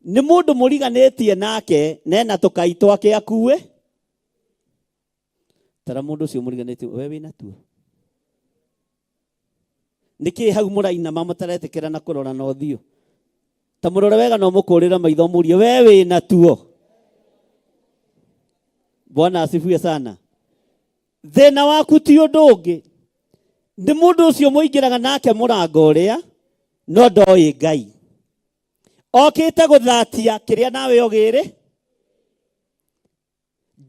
nĩ mũndũ mũriganĩtie nake nena tũkai twake akue. Tara mũndũ ũcio mũriganĩtie, we wĩna tuo nĩkĩ hau mũrainama mũtaretĩkĩra na kũrora na ũthiũ? Ta mũrore wega no mũkũrĩra maitho mũrie, we wĩna tuo? Bwana asifiwe sana. Thĩna waku ti ũndũ ũngĩ, nĩ mũndũ ũcio mũingĩraga nake mũrango ũrĩa no ndoĩ Ngai, okĩte gũthatia kĩrĩa nawe ũgĩrĩ.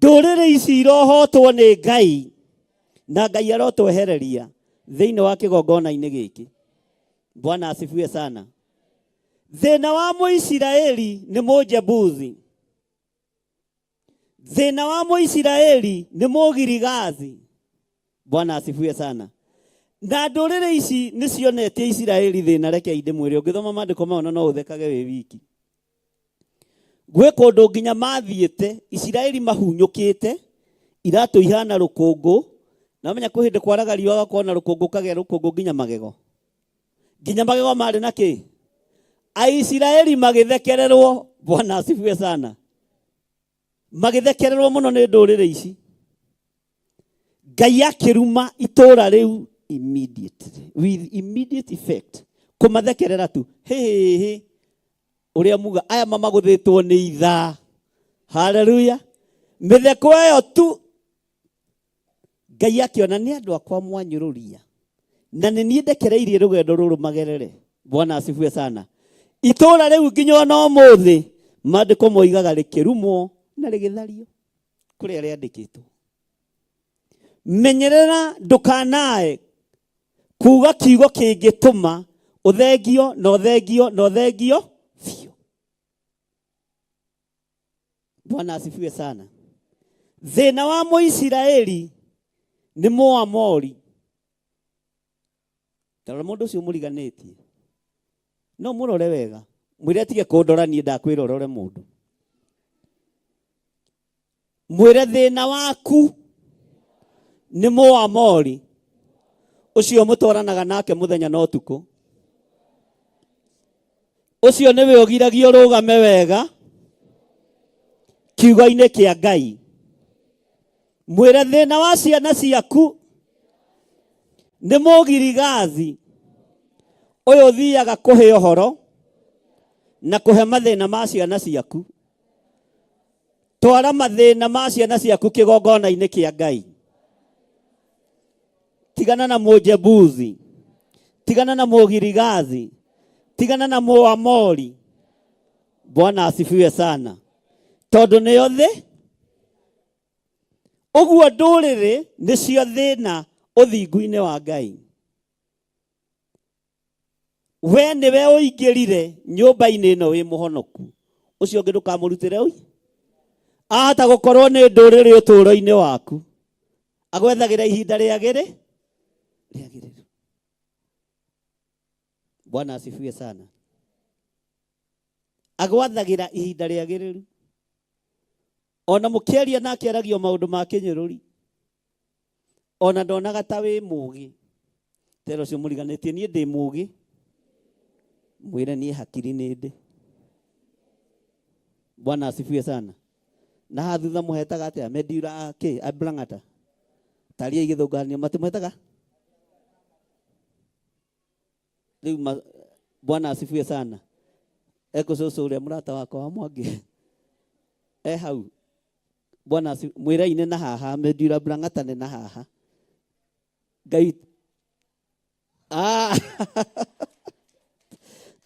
Ndũrĩrĩ ici irohotwo nĩ Ngai, na Ngai arotwehereria thĩinĩ wa kĩgongona-inĩ gĩkĩ. Bwana asifiwe sana. Thĩna wa Mũisiraeli nĩ Mũjebusi, thĩna wa Mũisiraeli nĩ Mũgirigazi. Bwana asifiwe sana. Na ndũrĩrĩ ici nĩ cionetie Isiraeli thĩna. Reke ndĩmwĩre, ũngĩthoma maandĩko mao no ũthekage wĩ wiki. Gwĩ kũndũ nginya mathiĩte Isiraeli mahunyũkĩte, iratũ ihana rũkũngũ, na wamenya kwĩ hĩndĩ kwaraga riũa gakorwo na rũkũngũ, kagĩa rũkũngũ nginya magego, nginya magego marĩ na kĩ. Aisiraeli magĩthekererwo. Bwana asifiwe sana. Magĩthekererwo mũno nĩ ndũrĩrĩ ici. Ngai akĩruma itũũra rĩu immediately, with immediate effect. Kũmathekerera tu, hĩhĩhĩ, ũrĩa muga aya mamagũthĩtwo nĩ ithaa. Haleluya. Mĩtheko ĩyo tu, Ngai akĩona nĩ andũ akwa mwanyũrũria, na nĩ niĩ ndekereirie rũgendo rũrũ magerere. Bwana asifiwe sana. Itũũra rĩu nginya ona ũmũthĩ maandĩko moigaga rĩkĩrumwo na rĩgĩthario kũrĩa rĩandĩkĩtwo. Menyerera ndũkanae kuga kiugo kĩngĩtũma ũthengio na ũthengio na ũthengio biũ. Bwana asifiwe sana. Thĩna wa Mũisiraeli nĩ Mũamori. Tarora mũndũ ũcio mũriganĩtie, no mũrore wega, mwĩre atige kũndora niĩ, ndakwĩra ũrore mũndũ. Mwĩre thĩna waku nĩ Mũamori ũcio mũtwaranaga nake mũthenya na ũtukũ, ũcio nĩwe ũgiragia ũrũgame wega kiugo-inĩ kĩa Ngai. Mwĩre thĩna wa ciana ciaku nĩ mũgirigathi ũyũ ũthiaga kũhe ũhoro na kũhe mathĩna ma ciana ciaku. Twara mathĩna ma ciana ciaku kĩgongona-inĩ kĩa Ngai. Tigana na Mũjebusi, tigana na Mũgirigathi, tigana na Mũamori. Bwana asifiwe sana. Tondũ nĩo thĩ ũguo, ndũrĩrĩ nĩcio thĩna ũthingu-inĩ wa Ngai. We nĩwe ũingĩrire nyũmba-inĩ ĩno wĩ mũhonoku, ũcio ũngĩ ndũkamũrutĩre ui. Ahota gũkorwo nĩ ndũrĩrĩ ũtũũro-inĩ waku, agwethagĩra ihinda rĩagĩrĩ rĩagĩrĩru. Bwana asifiwe sana. Agwathagĩra ihinda rĩagĩrĩru, ona mũkĩaria nake aragio maũndũ ma kĩnyũrũri, ona ndonaga ta wĩ mũgĩ. Tera ũcio mũriganĩtie, niĩ ndĩ mũgĩ. Mwĩre niĩ hakiri nĩ ndĩ. Bwana asifiwe sana. Na haha thutha mũhetaga atĩa? Medura kĩ ablangata taria igĩthũngania matimwetaga rĩu. Bwana asifiwe sana. Ekũcũcũ ũrĩa mũrata wakwa wa Mwangi e hau. Bwana mwĩra-inĩ na haha Medura Blangata nĩ na haha Ngai. Ah.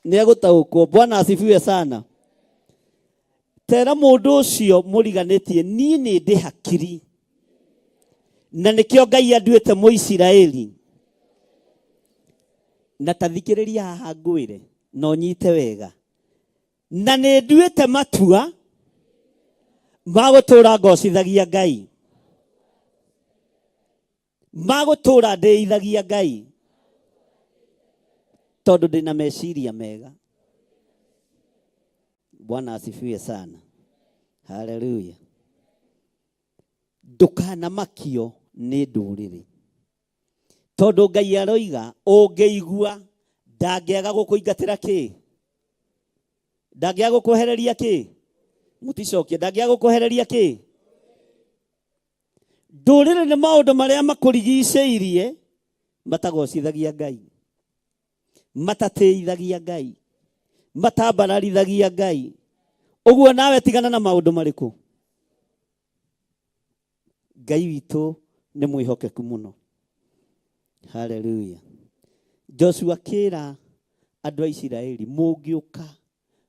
Nĩ egũtaũkwo. Bwana asifiwe sana. Tera mũndũ ũcio mũriganĩtie, niĩ nĩ ndĩ hakiri, na nĩkĩo Ngai anduĩte Mũisiraeli. Na ta thikĩrĩria haha ngwĩre na ũnyite wega, na nĩ nduĩte matua ma gũtũũra ngocithagia Ngai, ma gũtũũra ndĩithagia Ngai, tondũ ndĩna meciria mega. Bwana asifiwe sana. Haleluya. Ndũkanamakio nĩ ndũrĩrĩ, tondũ Ngai aroiga ũngĩigua ndangĩaga gũkũingatĩra kĩ, ndangĩaga gũkwehereria kĩ, mũticokie, ndangĩaga gũkwehereria kĩ. Ndũrĩrĩ nĩ maũndũ marĩa makũrigicĩirie matagocithagia Ngai, matatĩithagia Ngai, matambararithagia Ngai. Ũguo nawe tigana na maũndũ marĩkũ. Ngai witũ nĩ mwĩhokeku mũno. Haleluya. Joshua kĩra andũ a Isiraeli, mũngĩũka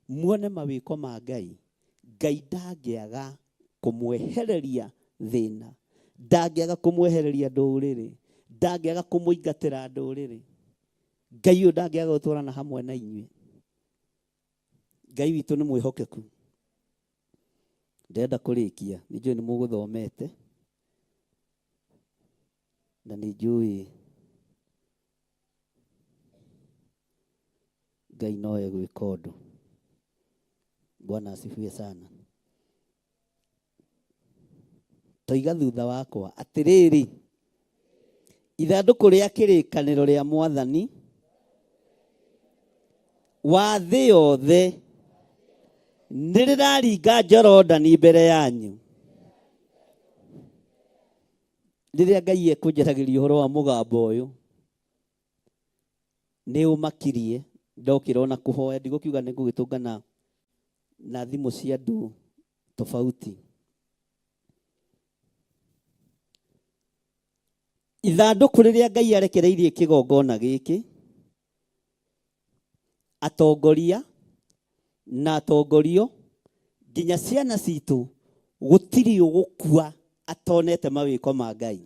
muone mawĩko ma Ngai, Ngai ndangĩaga kũmwehereria thĩna, ndangĩaga kũmwehereria ndũrĩrĩ, ndangĩaga kũmũingatĩra ndũrĩrĩ. Ngai ũyũ ndangĩaga gũtwarana hamwe na inyuĩ. Ngai witũ nĩ mwĩhokeku. Ndĩrenda kũrĩkia, nĩ njũĩ nĩ mũgũthomete na nĩ njũĩ Ngai no egwĩka ũndũ. Bwana asifiwe sana. Toiga thutha wakwa atĩrĩrĩ, ithandũkũ rĩa kĩrĩkanĩro rĩa Mwathani wa thĩ yothe nĩ rĩraringa Jorodani mbere yanyu. Rĩrĩa Ngai ekũnjaragĩria ũhoro wa mũgambo ũyũ, nĩ ũmakirie ndokĩra ona kũhoya, ndigũkiuga nĩ ngũgĩtũngana na thimũ cia andũ tofauti. Ithandũkũ rĩrĩa Ngai arekereirie kĩgongona gĩkĩ, atongoria na atongorio nginya ciana citũ, gũtirĩ ũgũkua atonete mawĩko ma Ngai,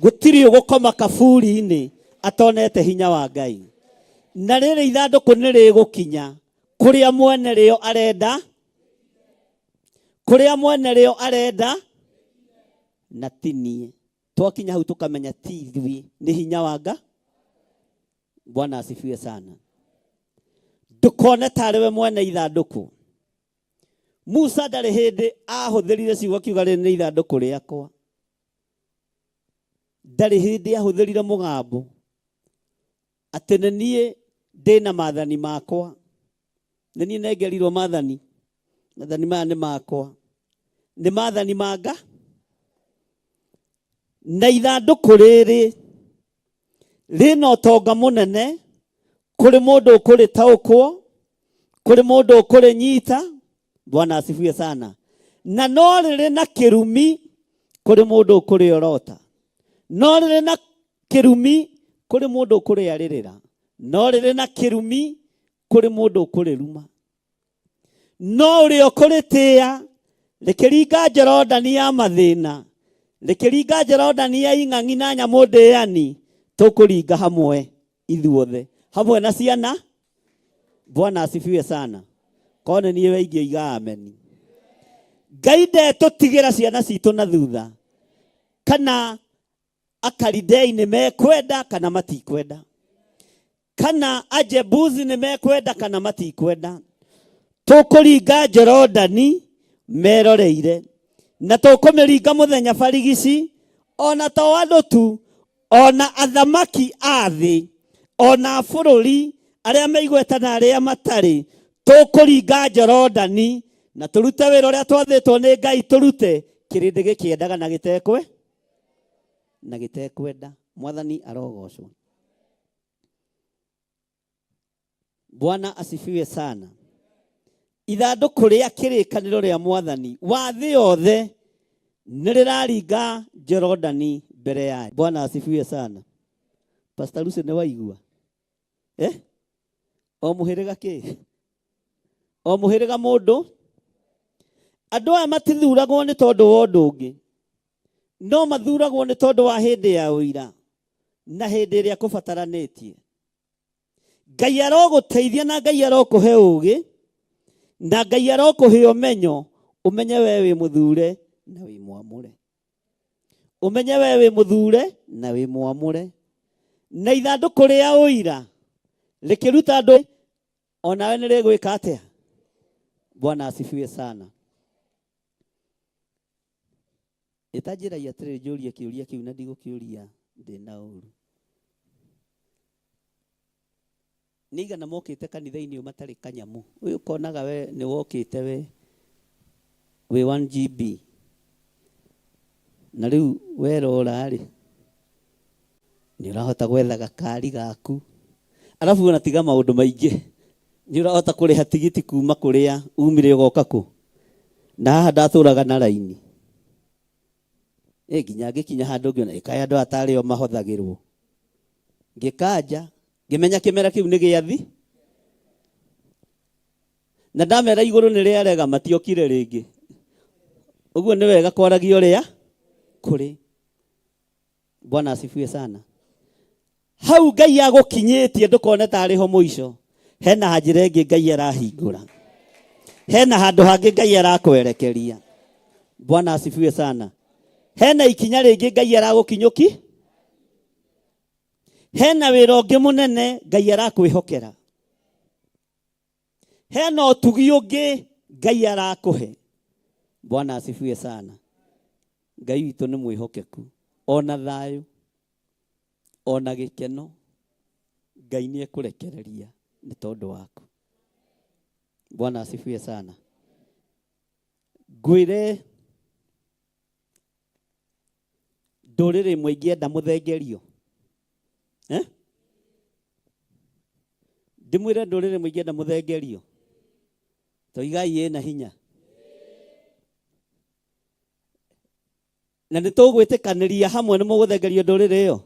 gũtirĩ ũgũkoma kaburi-inĩ atonete hinya wa Ngai. Na rĩrĩ ithandũkũ nĩ rĩgũkinya kũrĩa mwene rĩo arenda, kũrĩa mwene rĩo arenda. Na ti niĩ. Twakinya hau tũkamenya ti ithuĩ, nĩ hinya wa Nga. Bwana asifiwe sana. Ndũkone tarĩ we mwene ithandũkũ. Musa ndarĩ hĩndĩ ahũthĩrire ciugo akiuga rĩrĩ nĩ ithandũkũ rĩakwa. Ndarĩ hĩndĩ ahũthĩrire mũgambo atĩ nĩ niĩ ndĩna maathani makwa, nĩ niĩ nengerirwo maathani, maathani maya nĩ makwa, nĩ maathani ma Nga. Na ithandũkũ rĩrĩ rĩna ũtonga mũnene kũrĩ mũndũ ũkũrĩtaũkwo, kũrĩ mũndũ ũkũrĩnyita. Bwana asifiwe sana. Na no rĩrĩ na kĩrumi kũrĩ mũndũ ũkũrĩorota, no rĩrĩ na kĩrumi kũrĩ mũndũ ũkũrĩarĩrĩra, no rĩrĩ na kĩrumi kũrĩ mũndũ ũkũrĩruma. No ũrĩa ũkũrĩtĩĩa rĩkĩringa Jorodani ya mathĩna, rĩkĩringa Jorodani ya ing'ang'i na nyamũ ndĩani, tũkũringa hamwe ithuothe, hamwe na ciana. Bwana asifiwe sana. Korwo nĩ niĩ we ingĩoiga ameni. Ngai ndetũtigĩra ciana citũ na thutha, kana Akalidei nĩ mekwenda kana matikwenda, kana Ajebusi nĩ mekwenda kana matikwenda. Tũkũringa Jorodani meroreire, na tũkũmĩringa mũthenya barigici, ona to andũ tu, ona athamaki a thĩ, ona bũrũri arĩa meigweta na arĩa matarĩ. Tũkũringa Jorodani na tũrute wĩra ũrĩa twathĩtwo nĩ Ngai tũrute, kĩrĩndĩ gĩkĩendaga na gĩtekwe na gĩtekwenda. Mwathani arogocwo. Bwana asifiwe sana. Ithandũkũ rĩa kĩrĩkanĩro rĩa Mwathani wa thĩ yothe nĩ rĩraringa Jorodani mbere ya. Bwana asifiwe sana. Pastor Lucy nĩ waigua? Eh? O mũhĩrĩga kĩ? O mũhĩrĩga mũndũ. Andũ aya matithuragwo nĩ tondũ wa ũndũ ũngĩ, no mathuragwo nĩ tondũ wa hĩndĩ ya ũira na hĩndĩ ĩrĩa kũbataranĩtie. Ngai arogũteithia na Ngai arokũhe ũũgĩ na Ngai arokũhe ũmenyo, ũmenye we wĩ mũthure na wĩ mwamũre, ũmenye we wĩ mũthure na wĩ mwamũre. Na ithandũkũ rĩa ũira rĩkĩruta andũ, onawe nĩ rĩgwĩka atĩa? Bwana asifiwe sana. Ĩtanjĩrai atĩrĩrĩ, njũrie kĩũria kĩu na ndigũkĩũria ndĩna ũru. Nĩ igana mokĩte kanitha-inĩ ũyũ matarĩ kanyamu. Ũyũ ũkonaga we nĩ wokĩte we wĩ 1 GB na rĩu werora rĩ nĩ ũrahota gwetha gakari gaku, arabu ona tiga maũndũ maingĩ, nĩ ũrahota kũrĩha tigiti kuma kũrĩa umire ũgoka kũ. Na haha ndatũraga na raini nginya ngĩkinya handũ ngĩona ĩkaĩ andũ aya tarĩ o mahothagĩrwo, ngĩkanja ngĩmenya kĩmera kĩu nĩ gĩathi, na ndamera igũrũ nĩ rĩarega matiokire rĩngĩ. Ũguo nĩ wega kwaragia ũrĩa kũrĩ. Bwana asifiwe sana. Hau Ngai agũkinyĩtie ndũkone tarĩ ho mũico. Hena njĩra ĩngĩ Ngai arahingũra, hena handũ hangĩ Ngai arakwerekeria. Bwana asifiwe sana. Hena ikinya rĩngĩ Ngai aragũkinyũki, hena wĩra ũngĩ mũnene Ngai arakwĩhokera, hena ũtugi ũngĩ Ngai arakũhe. Bwana asifiwe sana. Ngai witũ nĩ mwĩhokeku, ona thayũ ona gĩkeno Ngai nĩ ekũrekereria nĩ tondũ waku. Bwana asifiwe sana. Ngwĩre ndũrĩrĩ ĩmwe ingĩenda mũthengerio, eh? Ndĩmwĩre ndũrĩrĩ ĩmwe ingĩenda mũthengerio, toigai ĩna hinya. Na nĩ tũgwĩtĩkanĩria hamwe nĩ mũgũthengerio ndũrĩrĩ ĩyo.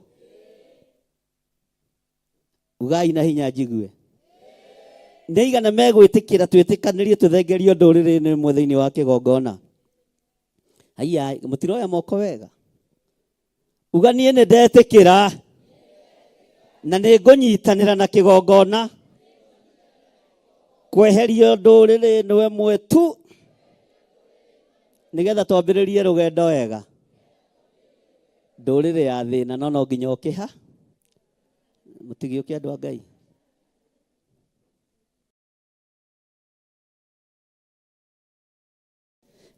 Ugai na hinya njigue. Nĩ aigana megwĩtĩkĩra twĩtĩkanĩrie tũthengerio ndũrĩrĩ-inĩ ĩmwe thĩinĩ wa kĩgongona? Haiya, mũtiroya moko wega. Uga niĩ nĩ ndetĩkĩra na nĩ ngũnyitanĩra na kĩgongona kweherio ndũrĩrĩ ĩno ĩmwe tu nĩgetha twambĩrĩrie rũgendo wega. Ndũrĩrĩ ya thĩna no no nginya ũkĩha mũtigĩũke andũ a Ngai.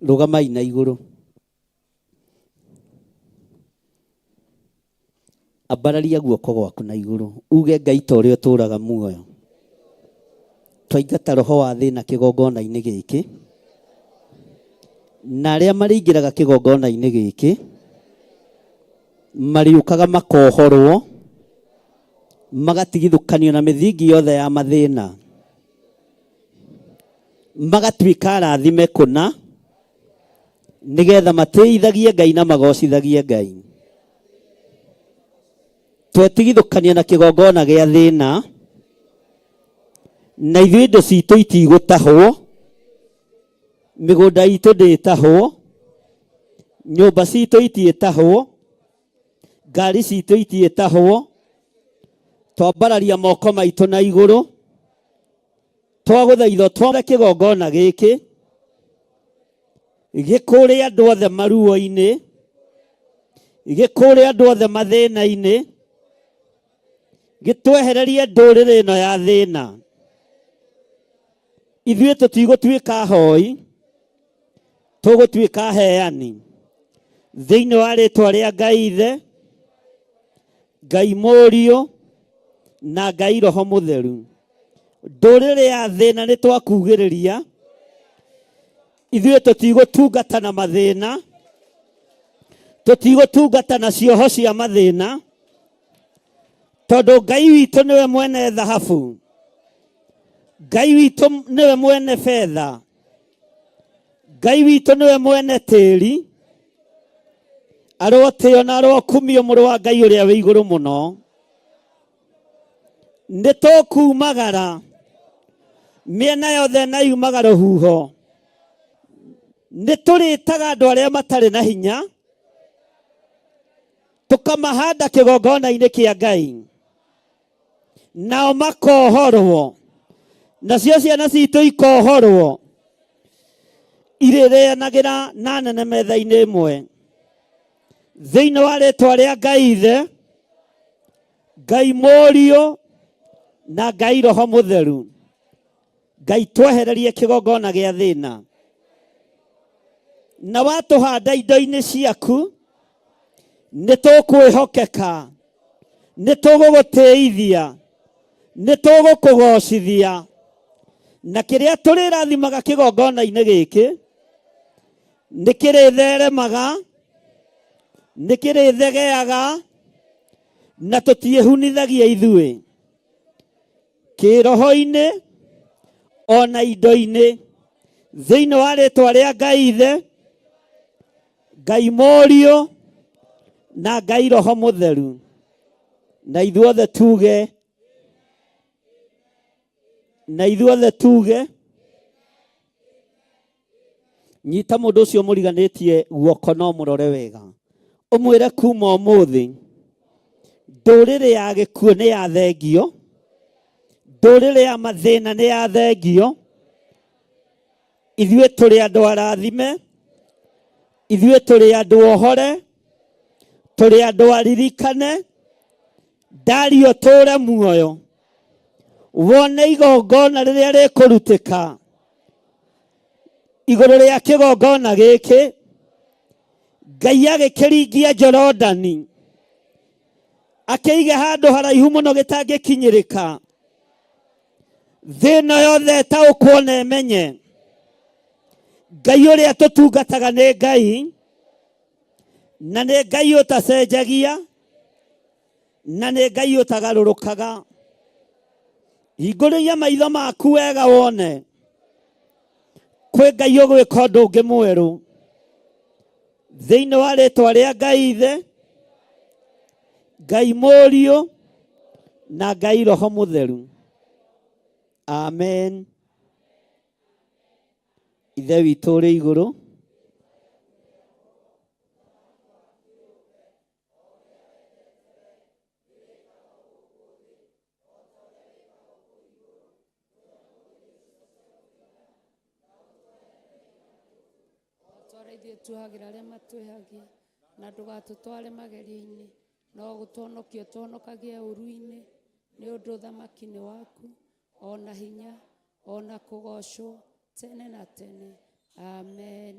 Rũgamai na igũrũ. Ambararia guoko gwaku na igũrũ uge Ngai ta ũrĩa ũtũũraga muoyo. Twaingata roho wa thĩna kĩgongona-inĩ gĩkĩ na arĩa marĩingĩraga kĩgongona-inĩ gĩkĩ marĩũkaga makohorwo magatigithũkanio na mĩthingi yothe ya mathĩna magatuĩka arathime kũna nĩgetha matĩithagie Ngai na magocithagie Ngai. Twetigithũkania na kĩgongona gĩa thĩna na ithuĩ indo citũ itigũtahwo, mĩgũnda itũ ndĩtahwo, nyũmba citũ itiĩtahwo, ngari citũ itiĩtahwo. Twambararia moko maitũ na igũrũ twagũthaitha tware kĩgongona gĩkĩ gĩkũre andũ othe maruo-inĩ, gĩkũre andũ othe mathĩna-inĩ, gĩtwehererie ndũrĩrĩ ĩno ya thĩna. Ithuĩ tũtigũtuĩka ahoi, tũgũtuĩka aheani. Thĩinĩ wa rĩtwa rĩa Ngai Ithe, Ngai Mũriũ na Ngai Roho Mũtheru. Ndũrĩrĩ ya thĩna nĩ twakugĩrĩria, ithuĩ tũtigũtungata na mathĩna, tũtigũtungata na cioho cia mathĩna, tondũ Ngai witũ nĩwe mwene thahabu, Ngai witũ nĩwe mwene betha, Ngai witũ nĩwe mwene tĩri. Arotĩo na arokumio mũrũ wa Ngai ũrĩa wĩ igũrũ mũno. Nĩ tũkumagara mĩena yothe na yumaga rũhuho. Nĩ tũrĩtaga andũ arĩa matarĩ na hinya tũkamahanda kĩgongona-inĩ kĩa Ngai, nao makohorwo, nacio ciana citũ ikohorwo, irĩrĩanagĩra na nene metha-inĩ ĩmwe. Thĩinĩ wa rĩtwa rĩa Ngai Ithe, Ngai Mũriũ na Ngai Roho Mũtheru. Ngai twehererie kĩgongona gĩa thĩna, na watũhanda indo-inĩ ciaku nĩ tũkwĩhokeka, nĩ tũgũgũtĩithia, nĩ tũgũkũgocithia, na kĩrĩa tũrĩrathimaga kĩgongona-inĩ gĩkĩ nĩ kĩrĩtheremaga, nĩ kĩrĩthegeaga, na tũtiĩhunithagia ithuĩ kĩroho-inĩ ona indo-inĩ. Thĩinĩ wa rĩtwa rĩa Ngai Ithe, Ngai Mũriũ na Ngai Roho Mũtheru. Na ithuothe tuge, na ithuothe tuge. Nyita mũndũ ũcio mũriganĩtie guoko no mũrore wega, ũmwĩre kuma ũmũthĩ ndũrĩrĩ ya gĩkuũ nĩ ya thengio, ndũrĩrĩ ya mathĩna nĩ ya thengio. Ithuĩ tũrĩ andũ arathime, ithuĩ tũrĩ andũ ohore, tũrĩ andũ aririkane. Ndario tũre muoyo, wone igongona rĩrĩa rĩkũrutĩka igũrũ rĩa kĩgongona gĩkĩ. Ngai agĩkĩringia Jorodani, akĩiga handũ haraihu mũno gĩtangĩkinyĩrĩka. Thĩ ĩno yothe ĩtaũkwo na ĩmenye Ngai ũrĩa tũtungataga nĩ Ngai, na nĩ Ngai ũtacenjagia, na nĩ Ngai ũtagarũrũkaga. Hingũrĩria maitho maku wega wone kwĩ Ngai ũgwĩka ũndũ ũngĩ mwerũ. Thĩinĩ wa rĩtwa rĩa Ngai Ithe, Ngai Mũriũ na Ngai Roho Mũtheru. Amen. Ithe witũ ũrĩ igũrũ, Twara ithuĩ tuohagĩra arĩa matwĩhagia. Na ndũgatũtware magerio-inĩ, no gũtũhonokia ũtũhonokagie ũũru-inĩ, nĩ ũndũ ũthamaki nĩ waku, o na hinya, o na kũgoocwo tene na tene. Amen.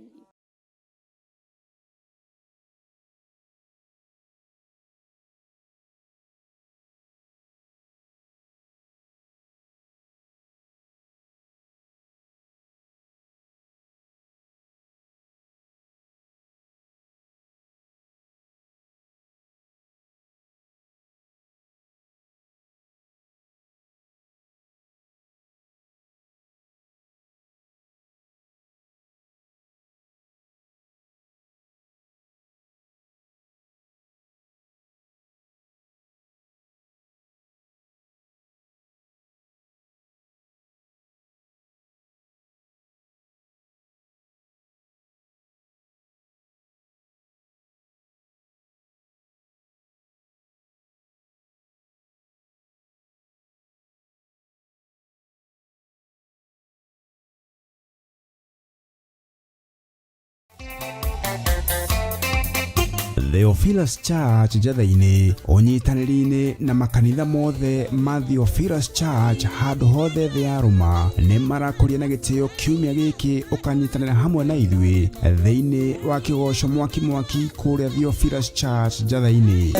Theophilus Church Njatha-inĩ ũnyitanĩri-inĩ na makanitha mothe ma Theophilus Church handũ hothe thĩ ya rũma nĩ marakũria na gĩtĩo kiumia gĩkĩ ũkanyitanĩra hamwe na ithuĩ thĩinĩ wa kĩgoco mwaki mwaki kũrĩa Theophilus Church Njatha-inĩ.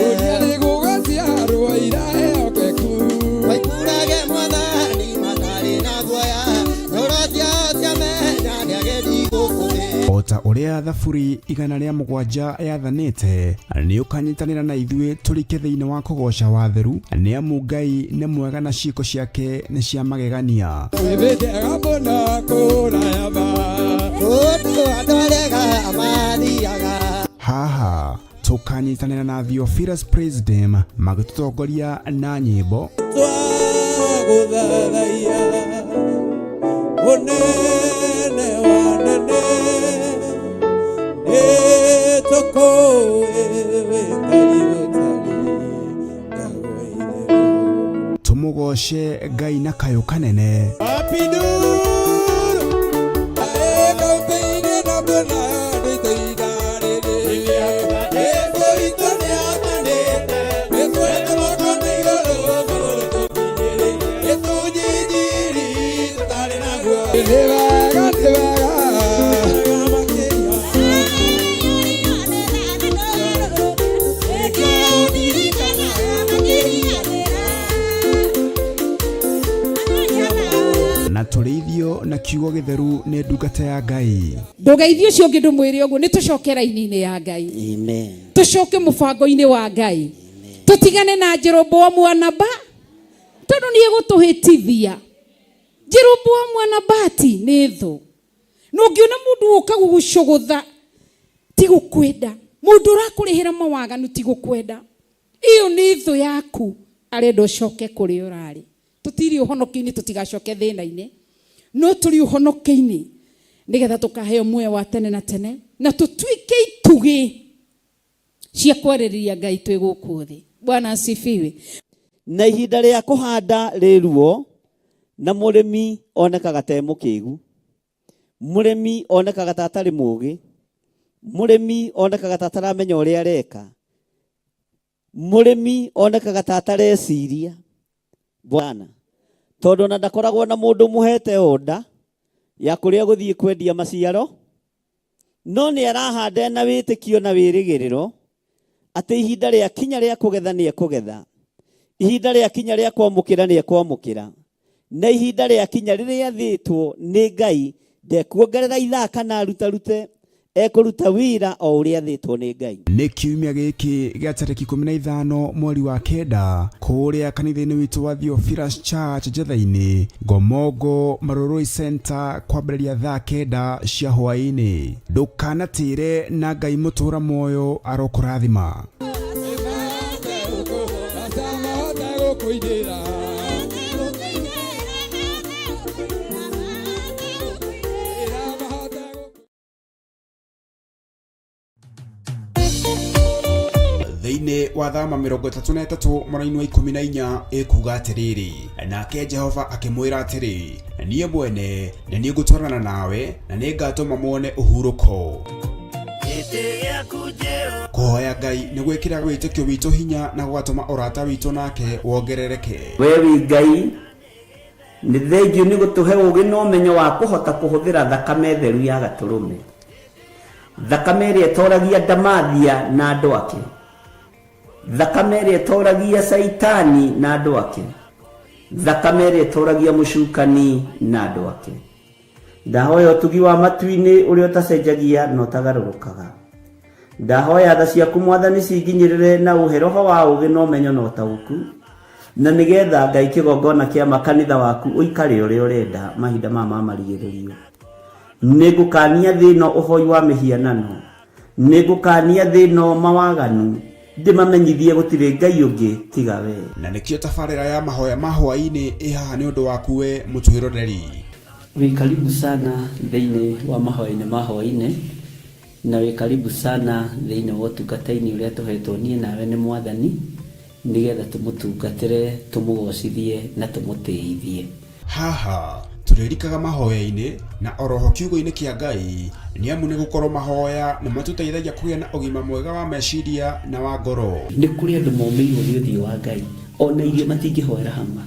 Maikurage mwathani matarĩ na guoya, ngoro ciao ciamenya nĩagendi gũkũ thĩ. O ta ũrĩa thaburi 107 yathanĩte, nĩ ũkanyitanĩra na ithuĩ tũrike thĩinĩ wa kũgoca watheru, nĩ amu Ngai nĩ mwega na ciĩko ciake nĩ cia magegania. Kũndũ andũ arega mathiaga. Haha tũkanyitanĩra na Theophilus Praise Team magĩtũtongoria na nyĩmbo, Twagũthathaiya ũnene wa nene, nĩtũkũĩ wĩ Ngai ũtarĩ ngago itherũ. Tũmũgoce Ngai na kayũ kanene. Na tũrĩithio na kiugo gĩtheru nĩ ndungata ya Ngai. Ndũgeithie ũcio ũngĩ ndũmwĩre ũguo, nĩ tũcoke raini-inĩ ya Ngai. Amen. Tũcoke mũbango-inĩ wa Ngai. Tũtigane na Jeroboamu wa Naba, tondũ nĩ egũtũhĩtithia. Jeroboamu wa Nabati nĩ thũ. Na ũngĩona mũndũ ũka gũgũcũgũtha, ti gũkwenda. Mũndũ ũrakũrĩhĩra mawaganu ti gũkwenda. Ĩyo nĩ thũ yaku, arenda ũcoke kũrĩa ũrarĩ. Tũtirĩ ũhonokio-inĩ, tũtigacoke thĩna-inĩ. No tũrĩ ũhonokio-inĩ, nĩgetha tũkaheo muoyo wa tene na tene, na tũtuĩke itugĩ cia kwarĩrĩria Ngai twĩ gũkũ thĩ. Bwana asifiwe. Na ihinda rĩa kũhanda rĩ ruo, na mũrĩmi onekaga ta e mũkĩgu, mũrĩmi onekaga ta atarĩ mũgĩ, mũrĩmi onekaga ta ataramenya ũrĩa areka, mũrĩmi onekaga ta atareciria. Bwana, tondũ ona ndakoragwo na mũndũ mũhete order ya kũrĩa gũthiĩ kwendia maciaro, no nĩ arahanda na wĩtĩkio na wĩrĩgĩrĩro atĩ ihinda rĩa kinya rĩa kũgetha nĩ ekũgetha, ihinda rĩa kinya rĩa kwamũkĩra nĩ ekwamũkĩra, na ihinda rĩa kinya rĩrĩa athĩtwo nĩ Ngai ndekuongerera ithaa kana arutarute, ekũruta wĩra o ũrĩa athĩtwo nĩ Ngai. Nĩ kiumia gĩkĩ gĩa tarĩki 15 mweri wa 9 kũrĩa kanitha-inĩ witũ wa Theophilus Church Njatha-inĩ, Ngomongo Marũrũi Center, kwambĩrĩria thaa 9 cia hwaĩ-inĩ. Ndũkanatĩre na Ngai mũtũra muoyo arokũrathima. Thĩinĩ wa thama 33 mwena-inĩ wa 14 ĩkuga atĩrĩrĩ, nake Jehova akĩmwĩra atĩrĩ, niĩ mwene nĩ niĩ ngũtwarana nawe na nĩngatũma muone ũhurũko. Kũhoya Ngai nĩ gwĩkĩraga wĩtĩkio witũ hinya na gũgatũma ũrata witũ nake wongerereke. We wĩ Ngai, nĩ thengiũ nĩ gũtũhe ũũgĩ na ũmenyo wa kũhota kũhũthĩra thakame theru ya Gatũrũme, thakame ĩrĩa ĩtoragia ndamathia na andũ ake, thakame ĩrĩa ĩtoragia Caitani na andũ ake, thakame ĩrĩa ĩtoragia mũcukani na andũ ake. Ndahoya ũtugi wa matu-inĩ ũrĩa ũtacenjagia na ũtagarũrũkaga. Ndahoya tha ciaku Mwathani cinginyĩrĩre na ũhe roho wa ũũgĩ na ũmenyo na ũtaũku, na nĩgetha Ngai kĩgongona kĩa makanitha waku ũikare ũrĩa ũrenda mahinda maya ma marigĩrĩrio. Nĩngũkania thĩ ĩno ũhoi wa mĩhianano, nĩngũkania thĩ ĩno mawaganu, ndĩmamenyithie gũtirĩ Ngai ũngĩ tiga we. Na nĩkĩo tabarĩra ya mahoya ma hwaĩ-inĩ ĩ haha nĩ ũndũ waku we mũtwĩroreri. Wĩ karibu sana thĩinĩ wa mahoya-inĩ ma hwaĩ-inĩ, na wĩ karibu sana thĩinĩ wa ũtungata-inĩ ũrĩa tũhetwo niĩ nawe nĩ Mwathani, nĩgetha tũmũtungatĩre, tũmũgocithie na tũmũtĩithie. Haha tũrĩrikaga mahoya-inĩ na oroho kiugo-inĩ kĩa Ngai, nĩ amu nĩ gũkorwo mahoya nĩ matũteithagia kũgĩa na ũgima mwega wa meciria na wa ngoro. Nĩ kũrĩ andũ momĩirwo nĩ ũthiũ wa Ngai, ona irio matingĩhoera hamwe,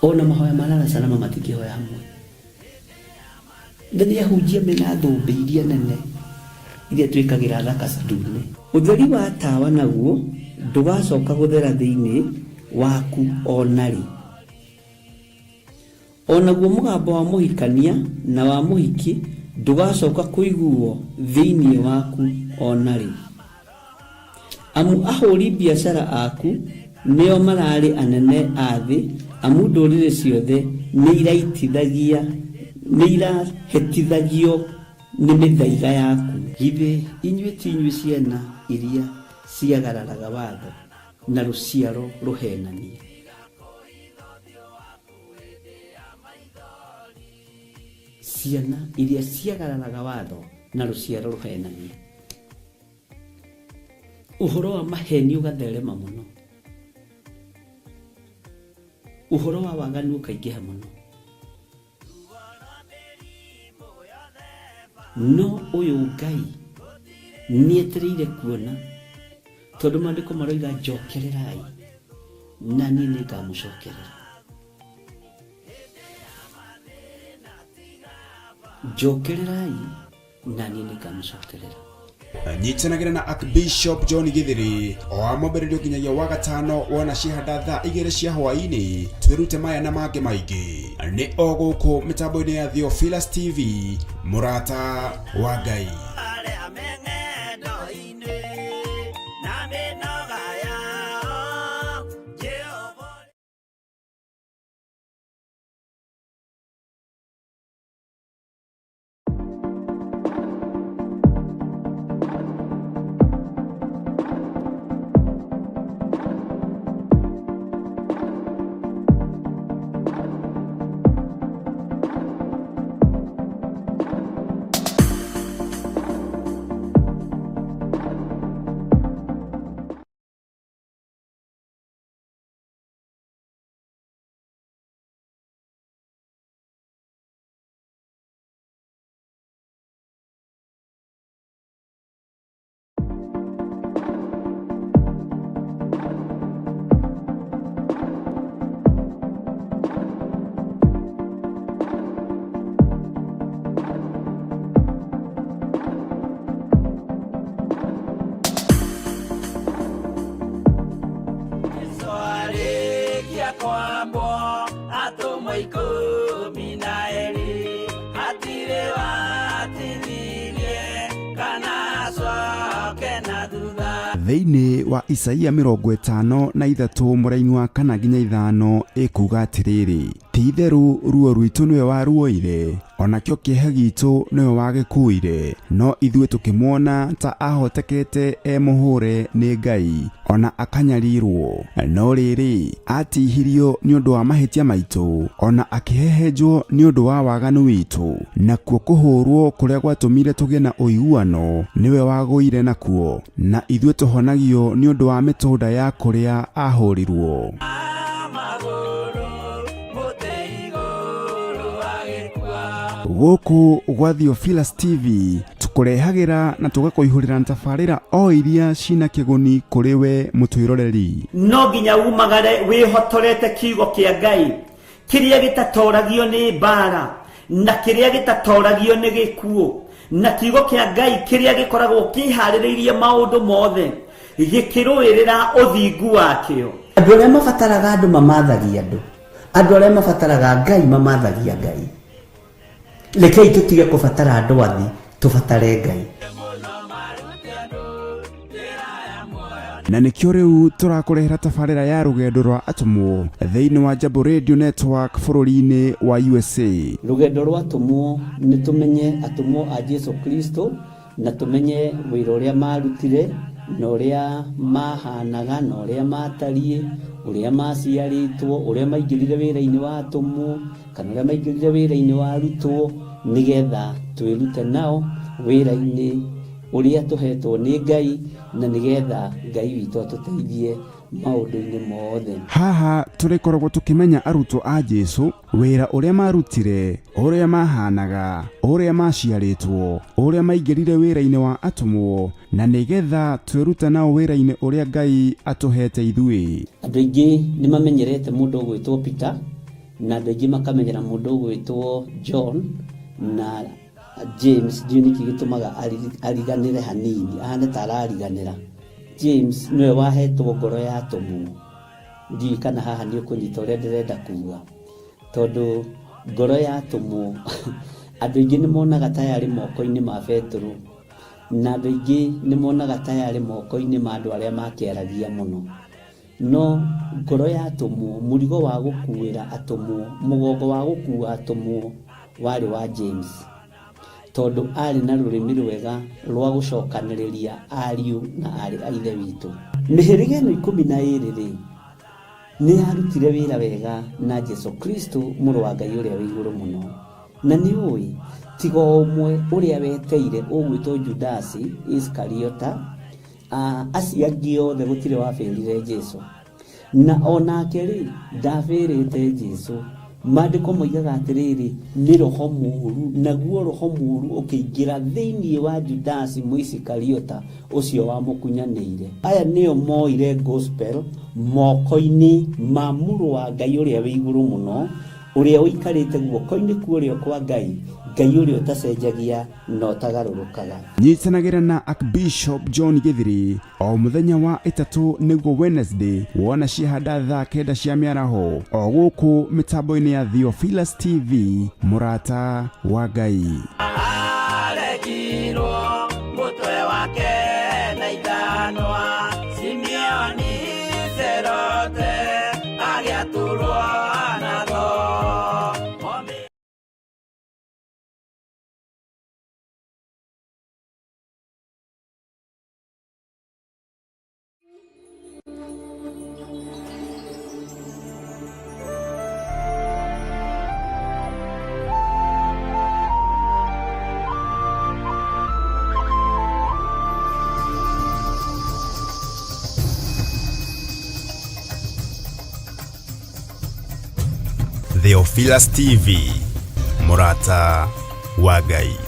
ona mahoya ma lala salama matingĩhoya hamwe. Na nĩ ahunjia mena thũmbĩ iria nene iria twĩkagĩra thaka ndune. Ũtheri wa tawa naguo ndũgacoka gũthera thĩinĩ waku o na rĩ. O naguo mũgambo wa mũhikania na wa mũhiki ndũgacoka kũiguo thĩinĩ waku o na rĩ. Amu ahũri biacara aku nĩo mararĩ anene a thĩ, amu ndũrĩrĩ ciothe nĩ irahĩtithagio nĩ mĩthaiga yaku. Githĩ inyuĩ ti inyuĩ ciana iria ciagararaga watho na rũciaro rũhenanie? Ciana iria ciagararaga watho na rũciaro rũhenanie. Ũhoro wa maheni ũgatherema mũno, ũhoro wa waganu ũkaingĩha mũno, no ũyũ Ngai nĩetereire kuona, tondũ maandĩko maroiga njokererai na niĩ nĩngamũcokerera. Njokererai na niĩ nĩngamũcokerera. Nyitanagĩra na Archbishop John Githiri o wa mwambĩrĩrio nginyagia wa gatano wona ciahanda thaa 2 cia hwaĩ-inĩ, twĩrute maya na mangĩ maingĩ nĩ o gũkũ mĩtambo-inĩ ya Theophilus TV, mũrata wa Ngai. Thĩinĩ wa Isaia 53 mũraini wa 4 nginya 5 ĩkuuga atĩrĩrĩ, ti itherũ ruo rwitũ nĩwe waruoire, onakĩo kĩeha gitũ nĩwe wagĩkuire, no ithuĩ tũkĩmuona ta ahotekete e mũhũre nĩ Ngai, ona akanyarirwo. No rĩrĩ, atihirio nĩ ũndũ wa mahĩtia maitũ, ona akĩhehenjwo nĩ ũndũ wa waganu witũ, nakuo kũhũrwo kũrĩa gwatũmire tũgĩe na ũiguano nĩwe wagũire nakuo, na ithuĩ tũhonagio nĩ ũndũ wa mĩtũnda ya kũrĩa ahũrirwo. Gũkũ gwa Theophilus TV tũkũrehagĩra na tũgakũihũrĩra na tabarĩra o iria cina kĩguni kũrĩ we mũtwĩroreri. No nginya umagare wĩhotorete kiugo kĩa Ngai kĩrĩa gĩtatoragio nĩ mbara na kĩrĩa gĩtatoragio nĩ gĩkuũ, na kiugo kĩa Ngai kĩrĩa gĩkoragwo kĩharĩrĩirie maũndũ mothe gĩkĩrũĩrĩra ũthingu wakĩo. Andũ arĩa mabataraga andũ mamathagia andũ, andũ arĩa mabataraga Ngai mamathagia Ngai. Rekei tũtige kũbatara andũ athi, tũbatare Ngai. Na nĩkĩo rĩu tũrakũrehera tabarĩra ya rũgendo rwa atũmwo thĩinĩ wa Jambo Radio Network bũrũri-inĩ wa USA. Rũgendo rwa atũmwo nĩ tũmenye atũmwo a Jesu Kristo na tũmenye wĩra ũrĩa marutire na ũrĩa mahanaga na ũrĩa matariĩ, ũrĩa maciarĩtwo, ũrĩa maingĩrire wĩra-inĩ wa atũmwo kana ũrĩa maingĩrire wĩra-inĩ wa arutwo, nĩgetha twĩrute nao wĩra-inĩ ũrĩa tũhetwo nĩ Ngai, na nĩgetha Ngai witũ atũteithie maũndũ-inĩ mothe. Haha tũrĩkoragwo tũkĩmenya arutwo a Jesu, wĩra ũrĩa marutire, ũrĩa mahanaga, ũrĩa maciarĩtwo, ũrĩa maingĩrire wĩra-inĩ wa atũmwo, na nĩgetha twĩrute nao wĩra-inĩ ũrĩa Ngai atũhete ithuĩ. Andũ aingĩ nĩ mamenyerete mũndũ ũgwĩtwo Peter, na andũ aingĩ makamenyera mũndũ ũgwĩtwo John na James. Ndiũĩ nĩkĩ gĩtũmaga ariganĩre hanini, ahane ta arariganĩra. James nĩwe wahetwo ngoro ya atũmwo. Ndiũĩ kana haha nĩ ũkũnyita ũrĩa ndĩrenda kuga, tondũ ngoro ya atũmwo andũ aingĩ nĩ monaga ta yarĩ moko-inĩ ma Petero, na andũ aingĩ nĩ monaga ta yarĩ moko-inĩ ma andũ arĩa makĩaragia mũno. No ngoro ya atũmwo, mũrigo wa gũkuĩra atũmwo, mũgongo wa gũkua atũmwo warĩ wa James, tondũ arĩ na rũrĩmĩ rwega rwa gũcokanĩrĩria ariũ na aarĩ a Ithe witũ. Mĩhĩrĩga ĩno 12 rĩ, nĩ yarutire wĩra wega na Jesu Kristo mũrũ wa Ngai ũrĩa wĩ igũrũ mũno. Na nĩ ũĩ tiga o ũmwe ũrĩa weteire ũgwĩtwo Judasi Iskariota, acio angĩ othe gũtirĩ wabĩrire Jesu. Na onake rĩ ndabĩrĩte Jesu. Maandĩko moigaga atĩrĩrĩ, nĩ roho mũũru, naguo roho mũũru ũkĩingĩra thĩinĩ wa Judasi Mũisikariota ũcio wamũkunyanĩire. Aya nĩo moire gospel moko-inĩ ma mũrũ wa Ngai ũrĩa wĩ igũrũ mũno, ũrĩa ũikarĩte guoko-inĩ kwa ũrĩo kwa Ngai, Ngai ũrĩa ũtacenjagia na ũtagarũrũkaga. Nyitanagĩra na Archbishop John Githiri o mũthenya wa ĩtatũ nĩguo Wednesday, wona ciahanda thaa 9 cia mĩaraho, o gũkũ mĩtambo-inĩ ya Theophilus TV, mũrata wa Ngai. Aregirwo mũtwe wake na ithanwa, Simeoni Zerote agĩaturwo na thoo. Theophilus TV, mũrata wa Ngai.